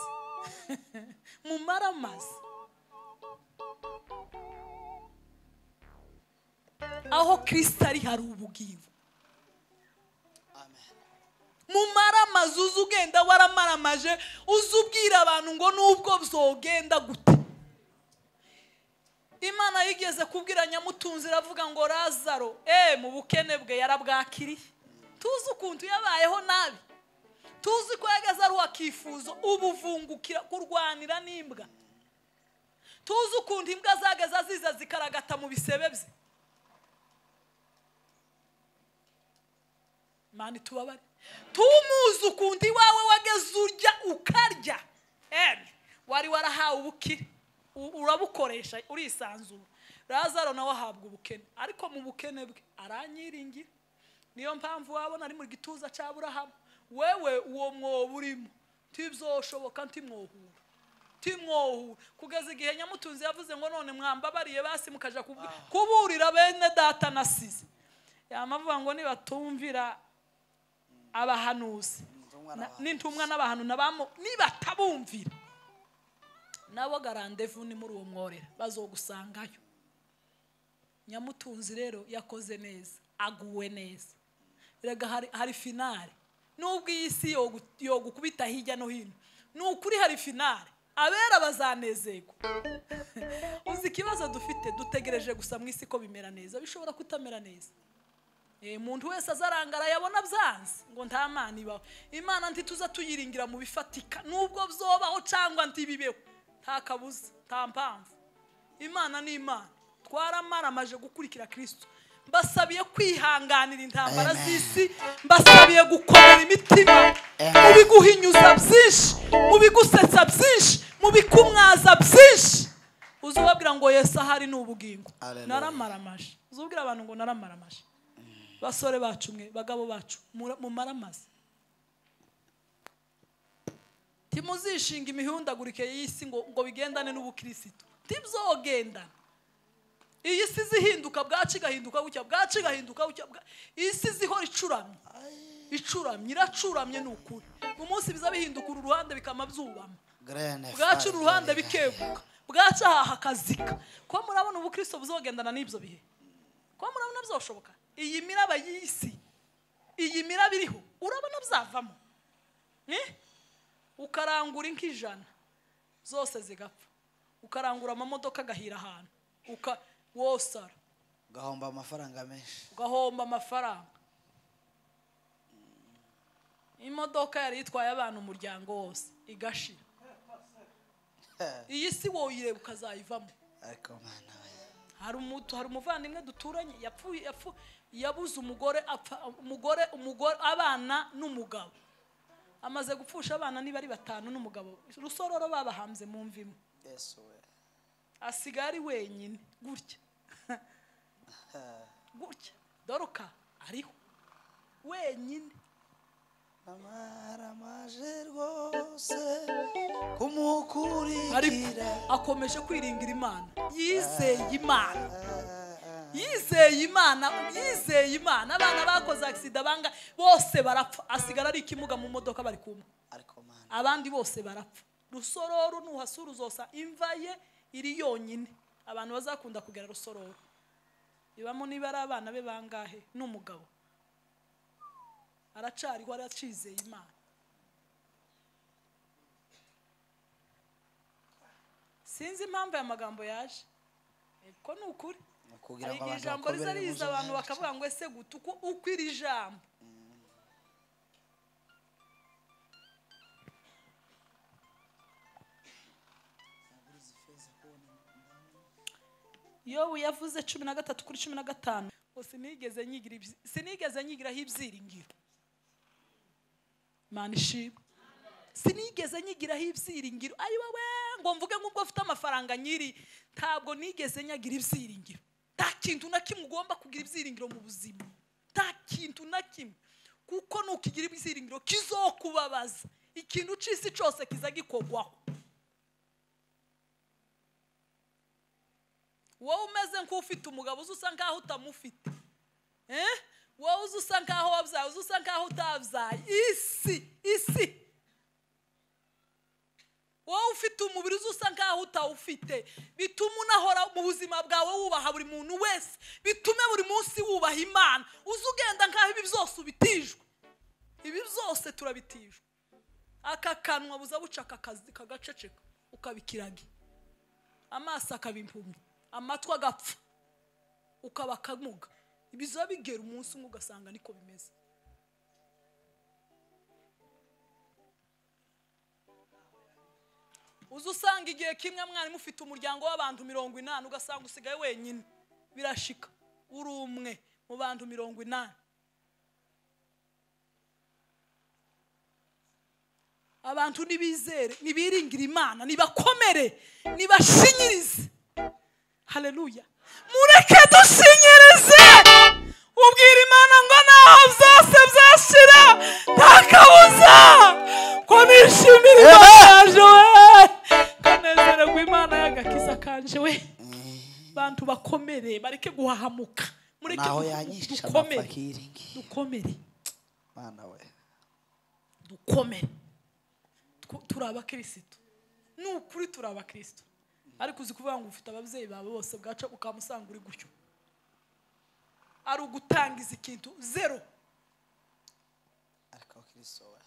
Mumaramaze. Aho Kristo ari hari ubugingo. Amen. Mumaramaze, uzugenda waramaramaje, uzubwira abantu ngo nubwo byogenda gute. Imana yigeze kubwira Nyamutunzi iravuga ngo Lazaro mu bukene bwe yarabwakiriye. Tuzi ukuntu yabayeho nabi, tuzi ko yageze ari uwakifuzo ubuvungukira kurwanira n'imbwa, tuzi ukuntu imbwa zageze ziza zikaragata mu bisebe bye. Imana itubabare. Tumuzi ukuntu iwawe wageze urya ukarya, wari warahawe ubukire urabukoresha urisanzura. Lazaro nawe ahabwa ubukene, ariko mu bukene bwe aranyiringira. Niyo mpamvu wabona ari mu gituza cya Aburahamu. Wewe uwo mwobo urimo ntibizoshoboka, ntimwohura, timwohura. Kugeza igihe Nyamutunzi yavuze ngo none mwambabariye basi mukaja kuburira bene data nasize. Yamavuga ngo nibatumvira abahanuzi n'intumwa n'abahanu nabamo, nibatabumvira nabo garandevu ni muri uwo mworera bazogusangayo. Nyamutunzi rero yakoze neza, aguwe neza. Erega hari finale. Nubwo iyi si yogukubita hirya no hino, ni ukuri hari finale. Abera bazanezerwa. Uzi ikibazo dufite, dutegereje gusa mu isi ko bimera neza, bishobora kutamera neza. Umuntu wese azarangara yabona byanze ngo nta Mana ibaho. Imana ntituza tuyiringira mu bifatika, nubwo byobaho cyangwa ntibibeho, nta kabuza, nta mpamvu. Imana ni Imana. Twaramaramaje gukurikira Kristo. Mbasabiye kwihanganira intambara z'isi, mbasabiye gukomera imitima, mu biguhinyuza byinshi, mu bigusetsa byinshi, mu bikumwaza byinshi. Uzubabwira ngo Yesu ahari ni ubugingo. Naramaramaje. Uzubwira abantu ngo naramaramaje. Basore bacu mwe, bagabo bacu, mumaramaze. Timuzishinga imihundagurike y'isi ngo bigendane n'ubukristo. Ntibzogendana. Iyi si zihinduka bwaci gahinduka gutya, bwaci gahinduka gutya. Isi zihora icuramye, icuramye, iracuramye ni ukuri. Umunsi biza bihinduka uru ruhande bikama byubama, bwaci uruhande bikeguka, bwaci aha hakazika. Ko murabona ubukristo buzogendana n'ibyo bihe? Ko murabona byoshoboka? Iyi miraba y'isi, iyi miraba iriho, urabona byavamo? Ukarangura inka 100 zose zigapfa, ukarangura amamodoka agahira ahantu, wosara, ugahomba amafaranga menshi, ugahomba amafaranga. Imodoka yari itwaye abantu umuryango wose igashira. Iyi si woyireba ukazayivamo. Hari umuvandimwe duturanye yapfuye, yabuze umugore, apfa umugore, abana n'umugabo. Amaze gupfusha abana niba ari 5 n'umugabo. Rusororo babahambye mu mvimo. Asigaye ari wenyine gutya gutya. Doruka ariho wenyine. Amaramaje rwose kumukurikira. Akomeje kwiringira Imana, yizeye Imana, yizeye Imana, yizeye Imana. Abana bakoze accident banga bose barapfa, asigara ari ikimuga mu modoka bari kumwe, abandi bose barapfa. Rusororo nuhasura uzosa imva ye iri yonyine. Abantu bazakunda kugera Rusororo ibamo niba ari abana be bangahe n'umugabo aracariho, aracizeye Imana. Sinzi impamvu aya magambo yaje, ko ni ukuri. Ijambo riza riza abantu bakavuga ngo ese gute uko iri jambo. Yobu yavuze 13:15 ngo sinigeze nyigiraho ibyiringiro. Imana ishimwe. Sinigeze nyigiraho ibyiringiro. Ayi wowe ngo mvuge nk'ubwo afite amafaranga nyiri, ntabwo nigeze nyagira ibyiringiro. Nta kintu na kimwe ugomba kugira ibyiringiro mu buzima. Nta kintu na kimwe. Kuko nukigira ibyiringiro kizokubabaza. Ikintu c'isi cyose kiza gikogwaho. Wowe umeze nk'ufite umugabo uza usa nkaho utamufite. Wowe uza usa nkaho wabyaye, uza usa nkaho utabyaye. Isi. Wowe ufite umubiri uza usa nkaho utawufite. Bituma unahora mu buzima bwawe wubaha buri muntu wese. Bitume buri munsi wubaha Imana. Uza ugenda nkaho ibi byose ubitijwe. Ibi byose turabitijwe. Aka kanwa buza buca akazi kagaceceka ukabikiragi. Amaso akaba impumyi, amatwi agapfa, ukaba kamuga. Ibizo bigera umunsi umwe ugasanga niko bimeze. Uza usanga igihe kimwe mwari mufite umuryango w'abantu 80 ugasanga usigaye wenyine. Birashika uri umwe mu bantu 80. Abantu nibizere, nibiringira Imana, nibakomere, nibashinyirize. Haleluya. Mureke dushinyirize. Ubwira Imana ngo naho Mureke Naho yanyisha dukomere. Amafakiringi. Dukomere. Mana we. Dukomere. Turi abakristo. Ni ukuri turi abakristo. Ariko uzi kuvuga ngo ufite ababyeyi bawe bose bwaca ukamusanga uri gutyo. Ari ugutangiza ikintu zero. Ariko Kristo we.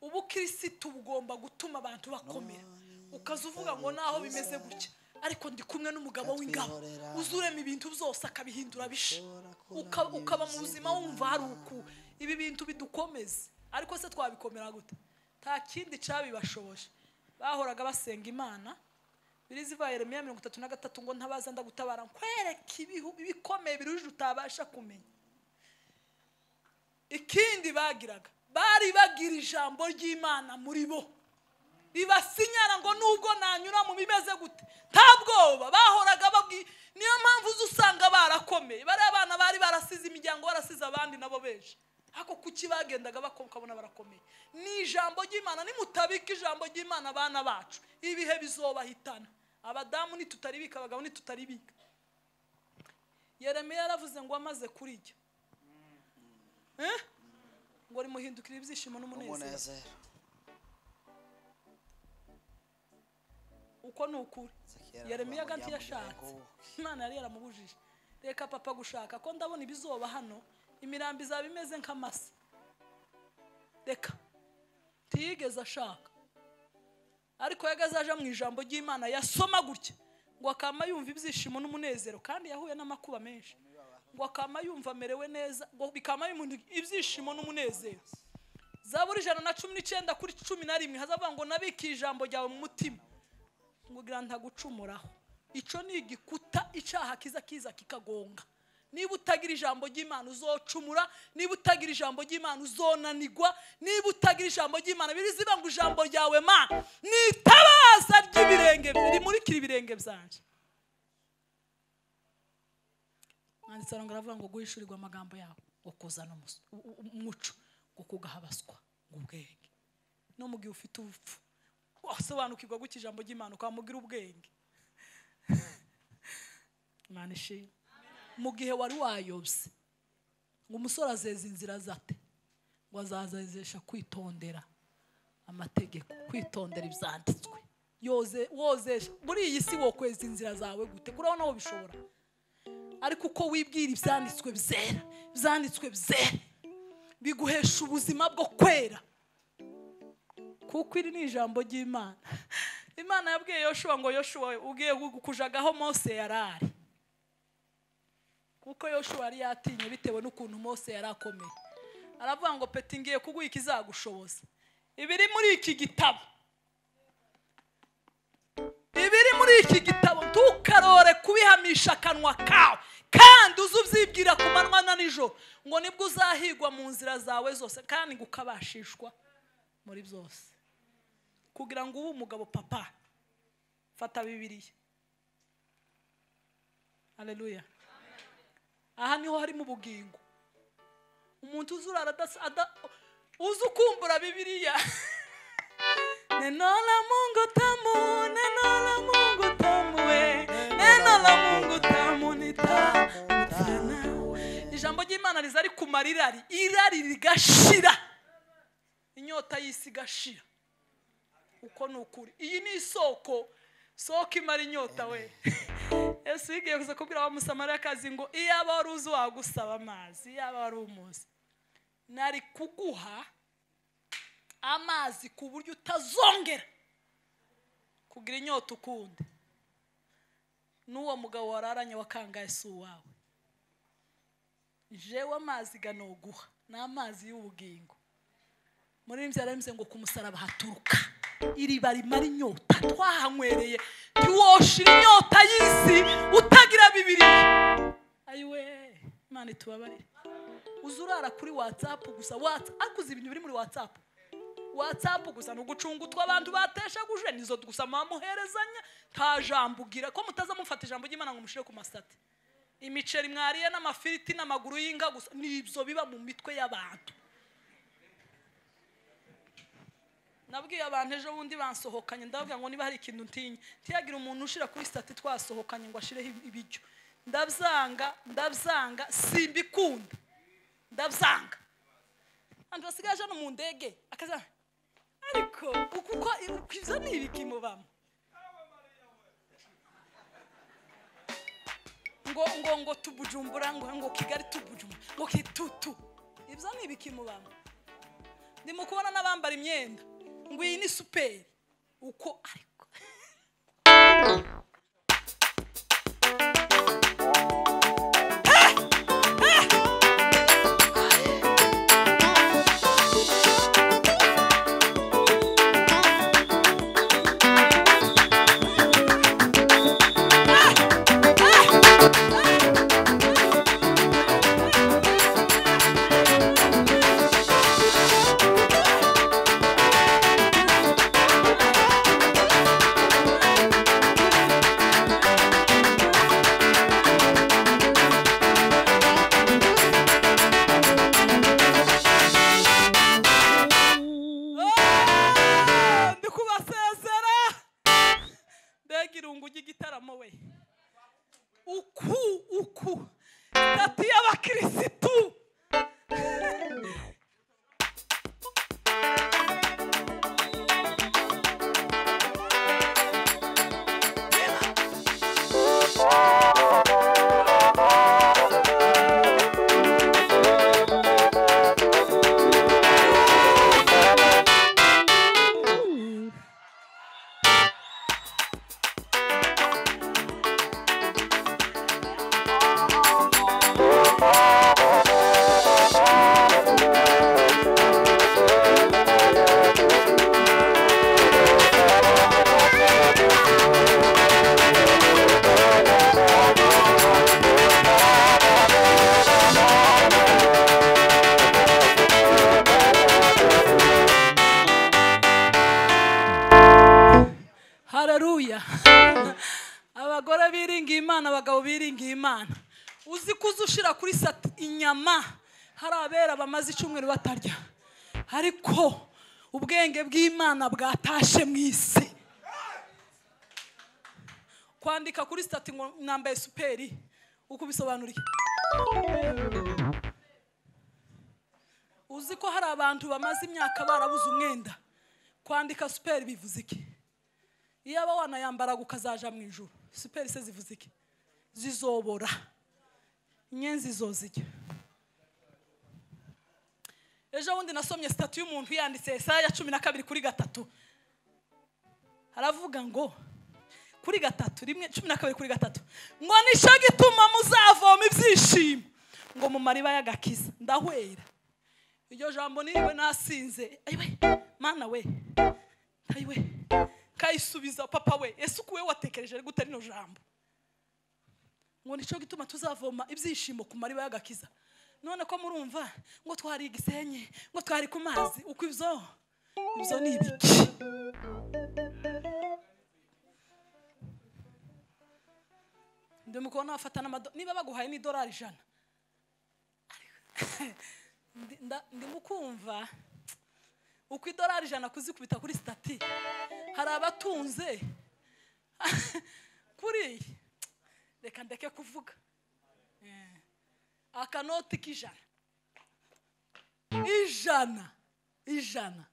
Ubukristo bugomba gutuma abantu bakomera. Ukaza uvuga ngo naho bimeze gutya, ariko ndi kumwe n'umugabo w'ingabo uzurema ibintu byose akabihindura bisha. Ukaba mu buzima wumva hari uku ibi bintu bidukomeze. Ariko se twabikomera gute? Nta kindi cyabibashoboje. Bahoraga basenga Imana. Biriziva Yeremiya 33 ngo ntabaza ndagutabara nkwereke ibikomeye biruje utabasha kumenya. Ikindi bagiraga, bari bagira ijambo ry'Imana muri bo. Ribasinyara ngo nubwo nanyura mu bimeze gute, nta bwoba. Bahoraga babwi. Niyo mpamvu uzusanga barakomeye. Bari abana bari barasize imiryango, barasize abandi nabo benshi. Ako kuki bagendaga bakabona barakomeye. Ni ijambo ry'Imana. Nimutabika ijambo ry'Imana abana bacu, ibihe bizobahitana. Abadamu nitutaribika, abagabo nitutaribika. Yeremiya yaravuze ngo amaze kurijya, ngo rimuhindukire ibyishimo n'umunezero. Uko ni ukuri. Yeremiya ganti yashatse, Imana yari yaramubujije. Reka papa gushaka ko ndabona ibizoba hano, imirambi izaba imeze nk'amase. Reka ntiyigeze ashaka. Ariko yagaze aja mu ijambo ry'Imana yasoma gutya ngo akama yumva ibyishimo n'umunezero, kandi yahuye n'amakuba menshi. Ngo akama yumva amerewe neza, ngo bikama y'umuntu ibyishimo n'umunezero. Zaburi 119 kuri 11 hazavuga ngo nabiki ijambo ryawe mu mutima ngo gira ntagucumuraho. Ico ni igikuta icaha kiza kiza kikagonga. Niba utagira ijambo ry'Imana uzocumura, niba utagira ijambo ry'Imana uzonanigwa, niba utagira ijambo ry'Imana biriziba ngo ijambo ryawe Mana nitabaza ry'ibirenge rimurikira ibirenge byanje. Mwanditsi aravuga ngo guhishurirwa amagambo yawe ngo kuzana umuco, ngo kugahabaswa ngo ubwenge. No mu gihe ufite ubupfu wasobanukirwa guki ijambo ry'Imana ukamugira ubwenge. Imana ishimwe. Mu gihe wari wayobye ngo umusore azeza inzira zate, ngo azazezesha kwitondera amategeko, kwitondera ibyanditswe. Yoze wozesha muri iyi si wokweza inzira zawe gute? Kurabona wo bishobora. Ariko uko wibwira ibyanditswe byera, ibyanditswe byera biguhesha ubuzima bwo kwera. Kuko iri ni ijambo ry'Imana. Imana yabwiye Yoshua ngo Yoshua ugiye kujagaho Mose yarari. Kuko Yoshua yari yatinye bitewe n'ukuntu Mose yarakomeye. Aravuga ngo peti ngiye kuguha ikizagushoboza. Ibiri muri iki gitabo. Ibiri muri iki gitabo ntukarore kubihamisha akanwa kawe, kandi uzubyibwira ku manywa na nijoro, ngo nibwo uzahigwa mu nzira zawe zose kandi ngo ukabashishwa muri byose. Kugira ngo ube umugabo papa, fata Bibiliya. Haleluya. Aha niho harimo ubugingo. Umuntu uzurara uzukumbura Bibiliya. Neno la Mungu tamu, neno la Mungu tamu we, neno la Mungu tamu nitamu sana. Ijambo ry'Imana rizari kumara irari, irari rigashira. Inyota y'isi igashira. Uko ni ukuri. Iyi ni isoko, soko imara inyota we. Yesu yigiye kuza kubwira wa Musamariyakazi ngo iyaba wari uzi wagusaba amazi, iyaba wari umuzi, nari kuguha amazi ku buryo utazongera kugira inyota ukundi. N'uwo mugabo wararanye wakangaye si uwawe. Jewe amazi ganoguha ni amazi y'ubugingo. Muri mvya yaremze ngo ku musaraba haturuka iriba rimara inyota twahanywereye. Ntiwoshira inyota y'isi utagira Bibiliya. Ayiwe Imana itubabarire. Uzurara kuri WhatsApp gusa, WhatsApp akuze ibintu biri muri WhatsApp. WhatsApp gusa nugucunga utwa abantu bateshaguje nizo gusa mamuherezanya nta jambo ugira ko mutaza mufata ijambo ry'Imana ngo mushire ku masate. Imiceri mwariye n'amafiriti n'amaguru y'inka gusa nibyo biba mu mitwe y'abantu. Nabwiye abantu ejo bundi bansohokanye ndababwira ngo niba hari ikintu ntinya, ntiyagira umuntu ushira kuri stati twasohokanye ngo ashireho ibiryo. Ndabyanga, ndabyanga, simbikunda. Ndabyanga. Abantu basigaje no mu ndege akaza ariko ukuko ibyo ni ibiki mubamo. Ngo ngo ngo tubujumbura ngo ngo Kigali tubujumbura ngo kitutu. Ibyo ni ibiki mubamo. Ndimo kubona n'abambara imyenda ngo iyi ni super uko ariko. Uku tati y'abakirisitu. Haleluya. Abagore biringiye Imana, abagabo biringiye Imana. Uzi kuzushira kuri sati inyama, hari abera bamaze icyumweru batarya. Ariko ubwenge bw'Imana bwatashe mu isi. Kwandika kuri sati ngo nambaye superi, uko bisobanuriye. Uzi ko hari abantu bamaze imyaka barabuze umwenda. Kwandika superi bivuze iki? Iyaba wanayambara ukazaja mu ijuru. Superi se zivuze iki? Zizobora. Inyenzi zozijya. Ejo bundi nasomye statut y'umuntu yanditse Yesaya 12:3. Aravuga ngo kuri 3 rimwe 12:3 ngo nisho gituma muzavoma ibyishimo ngo mu mariba y'agakiza. Ndahwera. Iryo jambo niriwe nasinze. Ayiwe mana we. Ayiwe. Kayisubiza papa we, ese ukuwe watekereje gute rino jambo? Ngo nico gituma tuzavoma ibyishimo ku mariba y'agakiza. None ko murumva ngo twari igisenye, ngo twari ku mazi, uko ibyo ni ibiki? Ndimo kubona bafata niba baguhaye ni $100. Ndimo kumva uko $100 kuzikubita kuri stati. Hari abatunze kuri reka ndeke kuvuga akanoti k'ijana ijana ijana.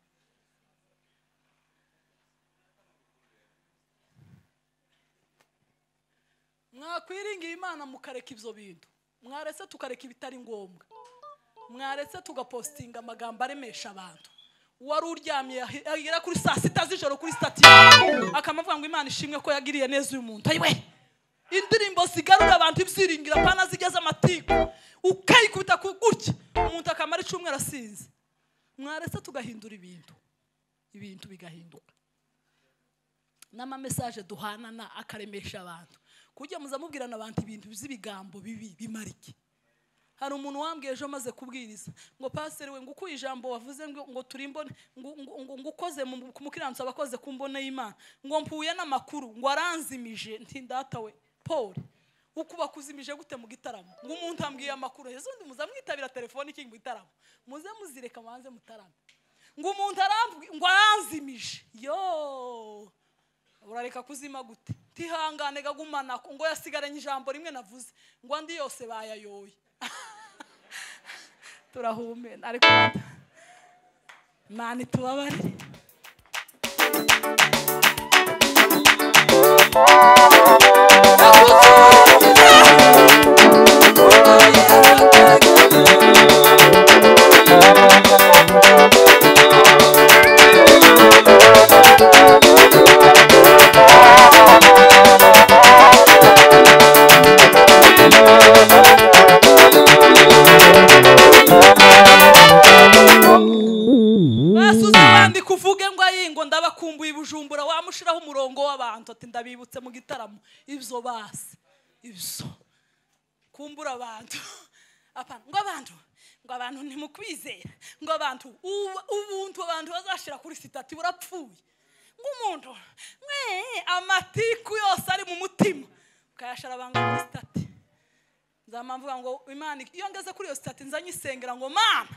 Mwakwiringiye Imana mukareka ibyo bintu, mwaretse tukareka ibitari ngombwa, mwaretse tugapostinga amagambo aremesha abantu. Wari uryamye agera kuri saa 6 z'ijoro kuri stati akamavuga ngo Imana ishimwe ko yagiriye neza uyu muntu. Ayiwe, indirimbo zigarura abantu ibyiringira pana zigeze amatiku ukayikubita gutya umuntu akamara icumwe arasinze. Mwaretse tugahindura ibintu, ibintu bigahinduka. N'ama message duhanana akaremesha abantu. Kujya muzamubwirana abantu ibintu by'ibigambo bibi bimariki. Hari umuntu wambwiye ejo maze kubwiriza ngo pastor we ngo uko ijambo wavuze ngo turimbone ngo ngukoze ku mukiranutsi abakoze ku mbone y'Imana ngo mpuye n'amakuru ngo aranzimije nti ndata we Paul ukuba kuzimije gute mu gitaramo ngo umuntu ambwiye amakuru ejo ndi muzamwitabira telefone iki mu gitaramo muze muzireka manze mutarame ngo umuntu arambwiye ngo aranzimije yo urareka kuzima gute Tihangane gagumana ngo yasigaranye ijambo rimwe navuze ngo andi yose bayayoye. Turahume ariko Mani tubabarire. Bujumbura wamushiraho umurongo w'abantu ati ndabibutse mu gitaramo ibyo basi ibyo kumbura abantu apana ngo abantu ntimukwizera ngo abantu ubuntu abantu bazashira kuri sitati burapfuye ngo umuntu mwe amatiku yose ari mu mutima ukayashara banga kuri sitati. Nzamamvuga ngo Imana iyo ngeze kuri iyo sitati nzanyisengera ngo Mana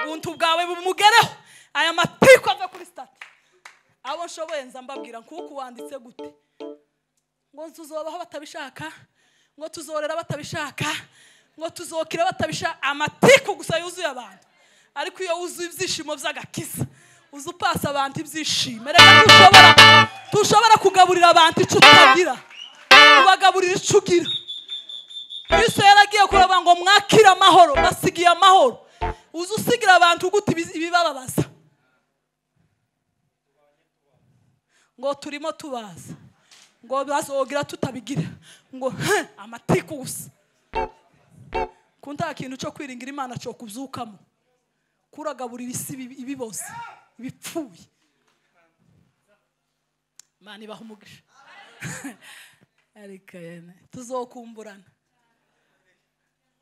ubuntu bwawe bumugereho aya matiku ava kuri sitati. Abo nshoboye nza mbabwira kuko wanditse gute ngo tuzobaho batabishaka ngo tuzorera batabishaka ngo tuzokira batabishaka amatiku gusa yuzuye abantu. Ariko iyo wuzuye ibyishimo by'agakiza uzu pasa abantu ibyishimo. Reka tushobora kugaburira abantu icyo utagira ubagaburira icyo ugira. Kristo yaragiye kuraba ngo mwakira amahoro basigiye amahoro. Uzu usigira abantu gute ibibababaza ngo turimo tubaza ngo bazogira tutabigira ngo amatiku gusa. Kunta kintu cyo kwiringira Imana cyo kubyukamo kuragaburira isi ibiboze ibipfuye. Imana ibaha umugisha. Ariko yene tuzokumburana.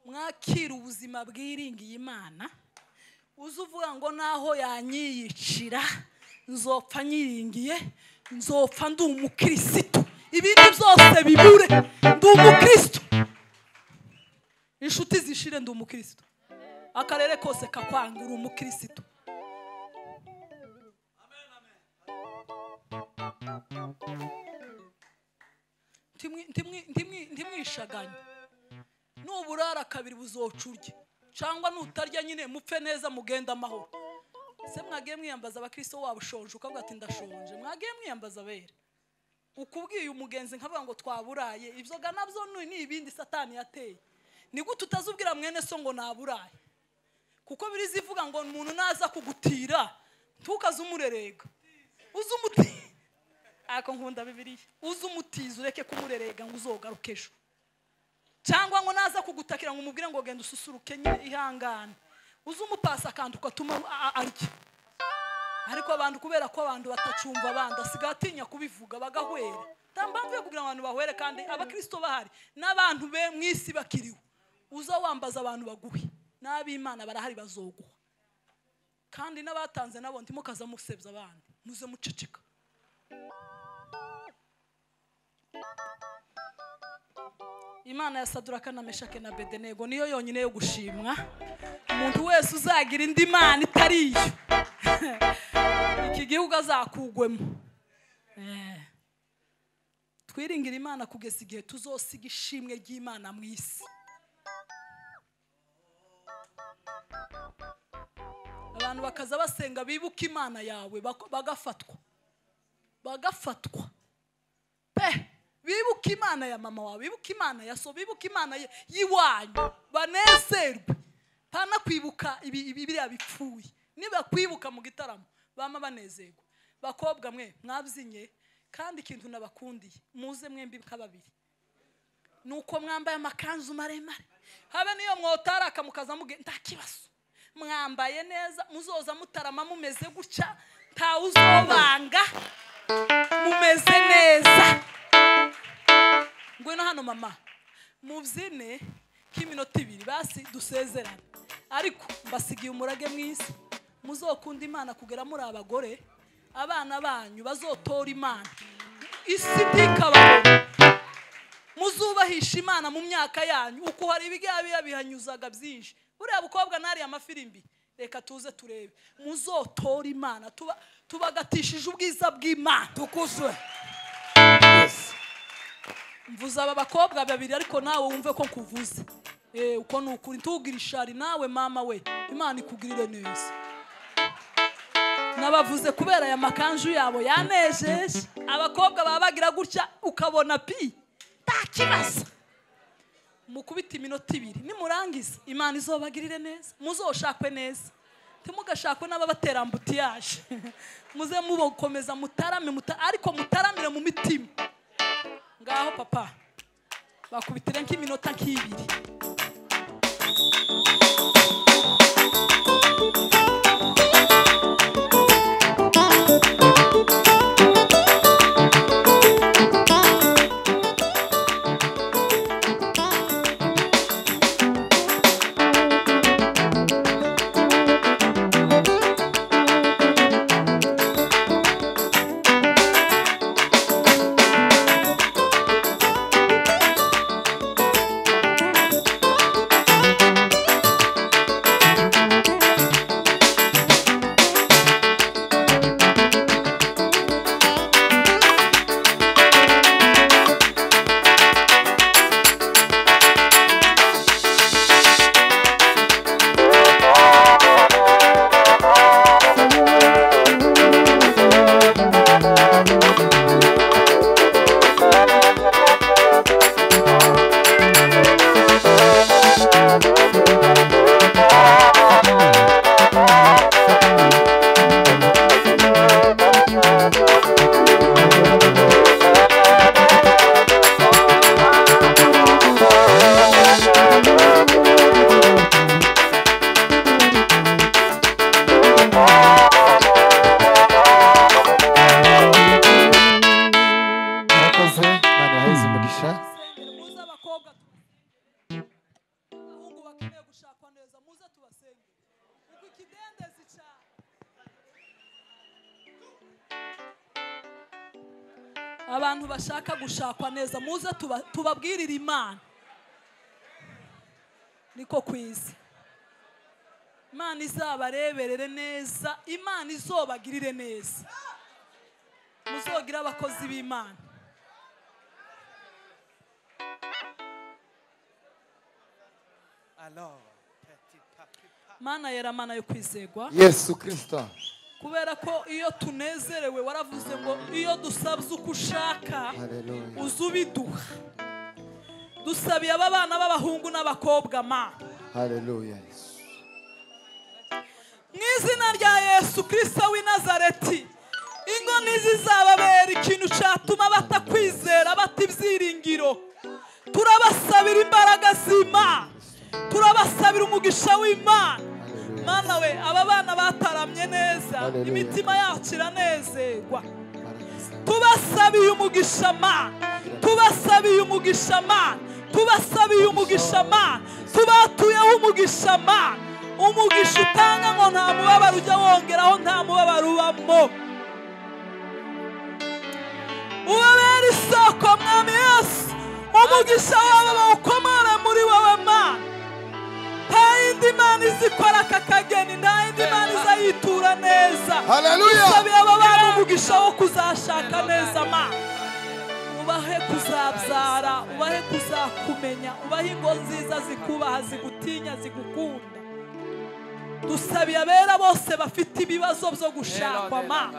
Mwakira ubuzima bwiringiye Imana uzuvuga ngo naho yanyiyicira nzopfa nyiringiye nzopfa ndi umukristo ibindi byose bibure ndi umukristo. Inshuti zishire ndi umukristo. Akarere kose kakwanga uri umukristo. Ntimwishaganye nuburara kabiri buzocurye cyangwa nutarya nyine mupfe neza mugenda amahoro. Se mwagiye mwiyambaza abakristo wabo ushonje ukavuga ati ndashonje mwagiye mwiyambaza abera ukubwiye umugenzi nkavuga ngo twaburaye ibyo ga nabyo ni ibindi Satani yateye. Ni gute utazubwira mwene so ngo naburaye kuko birizivuga ngo umuntu naza kugutira ntukaze umurerega uzumuti ako nkunda Bibiliya uzumutiza ureke kumurerega ngo uzogaruke ejo cyangwa ngo naza kugutakira ngo umubwire ngo genda ususuruke nyine ihangane uzumupasa kandi ukatuma arya. Ariko abantu kubera ko abantu batacumva abandi asigatinya kubivuga bagahwera. Tambamvuye kugira abantu bahwere kandi abakristo bahari n'abantu be mwisi bakiriwe. Uza wambaza abantu baguhe n'abimana barahari bazoguha. Kandi n'abatanze nabo ntimukaza musebya abandi muze muceceka. Imana ya Saduraka na Meshake na Bedenego niyo yonyine yo gushimwa. Umuntu wese uzagira indi mana itari iyo iki gihugu azakugwemo. Twiringira Imana kugeza igihe tuzosiga ishimwe ry'Imana mu isi. Abantu bakaza basenga bibuka Imana yawe bagafatwa bagafatwa pe bibuka Imana ya mama wawe bibuka Imana ya so bibuka Imana yiwanyu banezerwe. Pana kwibuka ibi biriya bipfuye niba kwibuka mu gitaramo bama banezerwa. Bakobwa mwe mwabzinye kandi ikintu nabakundiye muze mwembi kababiri nuko mwambaye amakanzu maremare habe niyo mwotaraka mukaza muge nta kibazo mwambaye neza muzoza mutarama mumeze gutya nta uzobanga mumeze neza. Ngwino hano mama mubyine k'iminota ibiri basi dusezerane ariko mbasigiye umurage mwiza muzokunda Imana kugera muri abagore abana banyu bazotora Imana isi ntikababone. Muzubahisha Imana mu myaka yanyu uko hari ibigabi bihanyuzaga byinshi buriya bukobwa nari amafirimbi reka tuze turebe muzotora Imana tubagatishije ubwiza bw'Imana tukuzwe. Yes. Mvuze aba bakobwa babiri ariko nawe wumve ko nkuvuze. Uko ni ukuri, ntugire ishari nawe mama we, Imana ikugirire neza. Nabavuze kubera aya makanju yabo yanejeje. Abakobwa baba bagira gutya ukabona pi nta kibazo. Mukubita iminota 2 nimurangiza Imana izobagirire neza, muzoshakwe neza. Ntimugashakwe n'ababatera ambutiyaje. Muze mubokomeza mutarame ariko mutaramire mu mitima. Ngaho papa bakubitire nk'iminota nk'ibiri. Abantu bashaka gushakwa neza muze tubabwirire Imana. Niko kwiza. Imana izabareberere neza, Imana izobagirire neza. Muzogira abakozi b'Imana. Mana yera, Mana yo kwizegwa. Yesu Kristo. Kubera ko iyo tunezerewe waravuze ngo iyo dusabye uko ushaka uzubiduha. Dusabiye aba bana b'abahungu n'abakobwa ma. Haleluya. Mu izina rya Yesu Kristo w'i Nazareti, ingo ntizizababera ikintu cyatuma batakwizera, bata ibyiringiro. Turabasabira imbaraga z'Imana, turabasabira umugisha w'Imana. Mana we, aba bana bataramye neza, imitima yacu iranezerwa. Tubasabiye umugisha ma, tubasabiye umugisha ma, tubasabiye umugisha ma, tubatuyeho umugisha ma. Umugisha utanga ngo nta mubabaro ujya wongeraho, nta mubabaro ubamo. Ubabera isoko Mwami Yesu, umugisha wawe bawukomore muri wowe ma. Nta yindi Mana izikora aka kageni, nta yindi Mana izayitura neza. Dusabiye aba bana umugisha wo kuzashaka neza ma. Ubahe kuzabyara, ubahe kuzakumenya, ubahe ingo nziza zikubaha, zigutinya, zigukunda. Dusabiye abera bose bafite ibibazo byo gushakwa ma.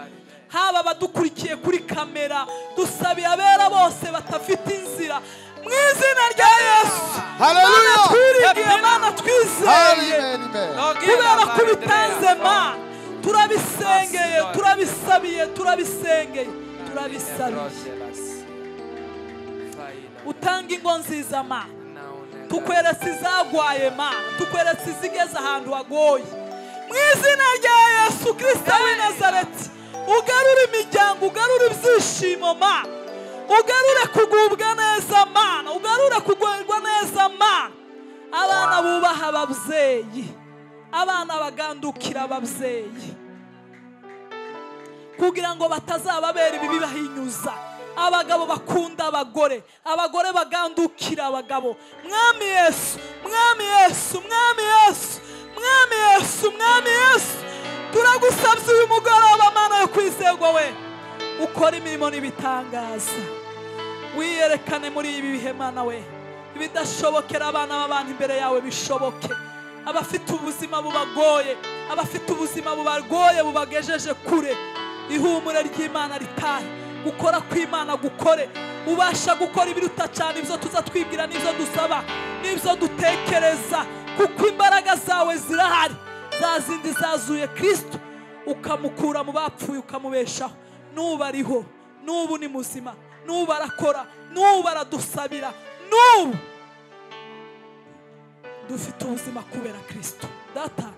Haba abadukurikiye kuri kamera, dusabiye abera bose batafite inzira. Mu izina rya Yesu. Haleluya. Twirigiye Mana, twizeye. Kubera ko ubitanze ma, turabisengeye, turabisabiye, turabisengeye, turabisabiye. Utanga ingo nziza ma. Tukweretse izagwaye ma, tukweretse izigeze ahantu hagoye. Mu izina rya Yesu Kristo w'i Nazareti, ugarure imiryango, ugarure ibyishimo ma. Ugarure kugubwa neza mana, ugarure kugubwa neza mana. Abana bubaha ababyeyi, abana bagandukira ababyeyi, kugira ngo batazababera ibibi bahinyuza. Abagabo bakunda abagore, abagore bagandukira abagabo. Mwami Yesu, Mwami Yesu, Mwami Yesu, Mwami Yesu, Mwami Yesu, turagusabye uyu mugoroba Mana yo kwizerwa we, ukora imirimo n'ibitangaza. Wiyerekane muri ibi bihe Mana we. Ibidashobokera abana b'abantu imbere yawe bishoboke. Abafite ubuzima bubagoye, abafite ubuzima bubagoye bubagejeje kure, ihumure ry'Imana ritahe, gukora kw'Imana gukore. Ubasha gukora ibiruta cyane ibyo tuza twibwira n'ibyo dusaba n'ibyo dutekereza, kuko imbaraga zawe zirahari, za zindi zazuye Kristo ukamukura mu bapfuye ukamubeshaho. N'ubu ariho, n'ubu ni muzima, n'ubu arakora, n'ubu aradusabira, n'ubu dufite ubuzima kubera Kristo. Data,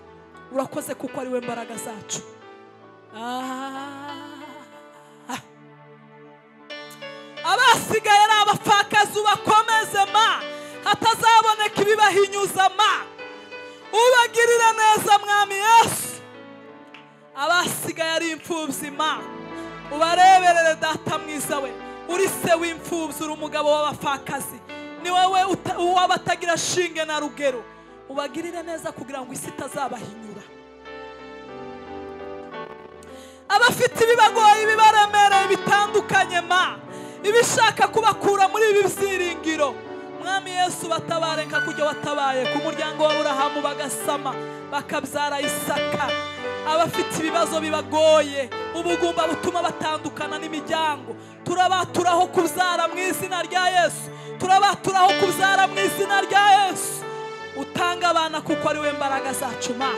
urakoze kuko ari we mbaraga zacu. Abasigaye ari abapfakazi ubakomeze ma, hatazaboneka ibibahinyuza ma, ubagirire neza Mwami Yesu. Abasigaye ari imfubyi ma, ubareberere Data mwiza we. Uri se w'imfubyi, uri umugabo w'abapfakazi, ni wowe uw'abatagira shinge na rugero. Ubagirire neza kugira ngo isi itazabahinyura. Abafite ibibagoye, ibibaremereye bitandukanye ma, ibishaka kubakura muri ibi byiringiro, Mwami Yesu batabare nka kujya watabaye ku muryango wa Aburahamu bagasama bakabyara Isaka. Abafite ibibazo bibagoye, ubugumba butuma batandukana n'imiryango, turabaturaho kubyara mu izina rya Yesu, turabaturaho kubyara mu izina rya Yesu. Utanga abana kuko ari we mbaraga zacu ma.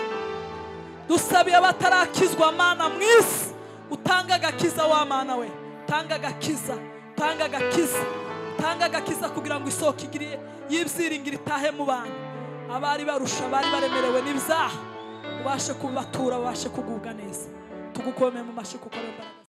Dusabiye abatarakizwa Mana mu isi, utanga agakiza wa Mana we, utanga agakiza, utanga agakiza, utanga agakiza kugira ngo isoko igiriye y'ibyiringiro itahe mu bantu. Abari barusha, abari baremerewe n'ibyaha, ubashe kubatura, ubashe kugubwa neza. Tugukomeye mu mashyi kuko ari imbaraga.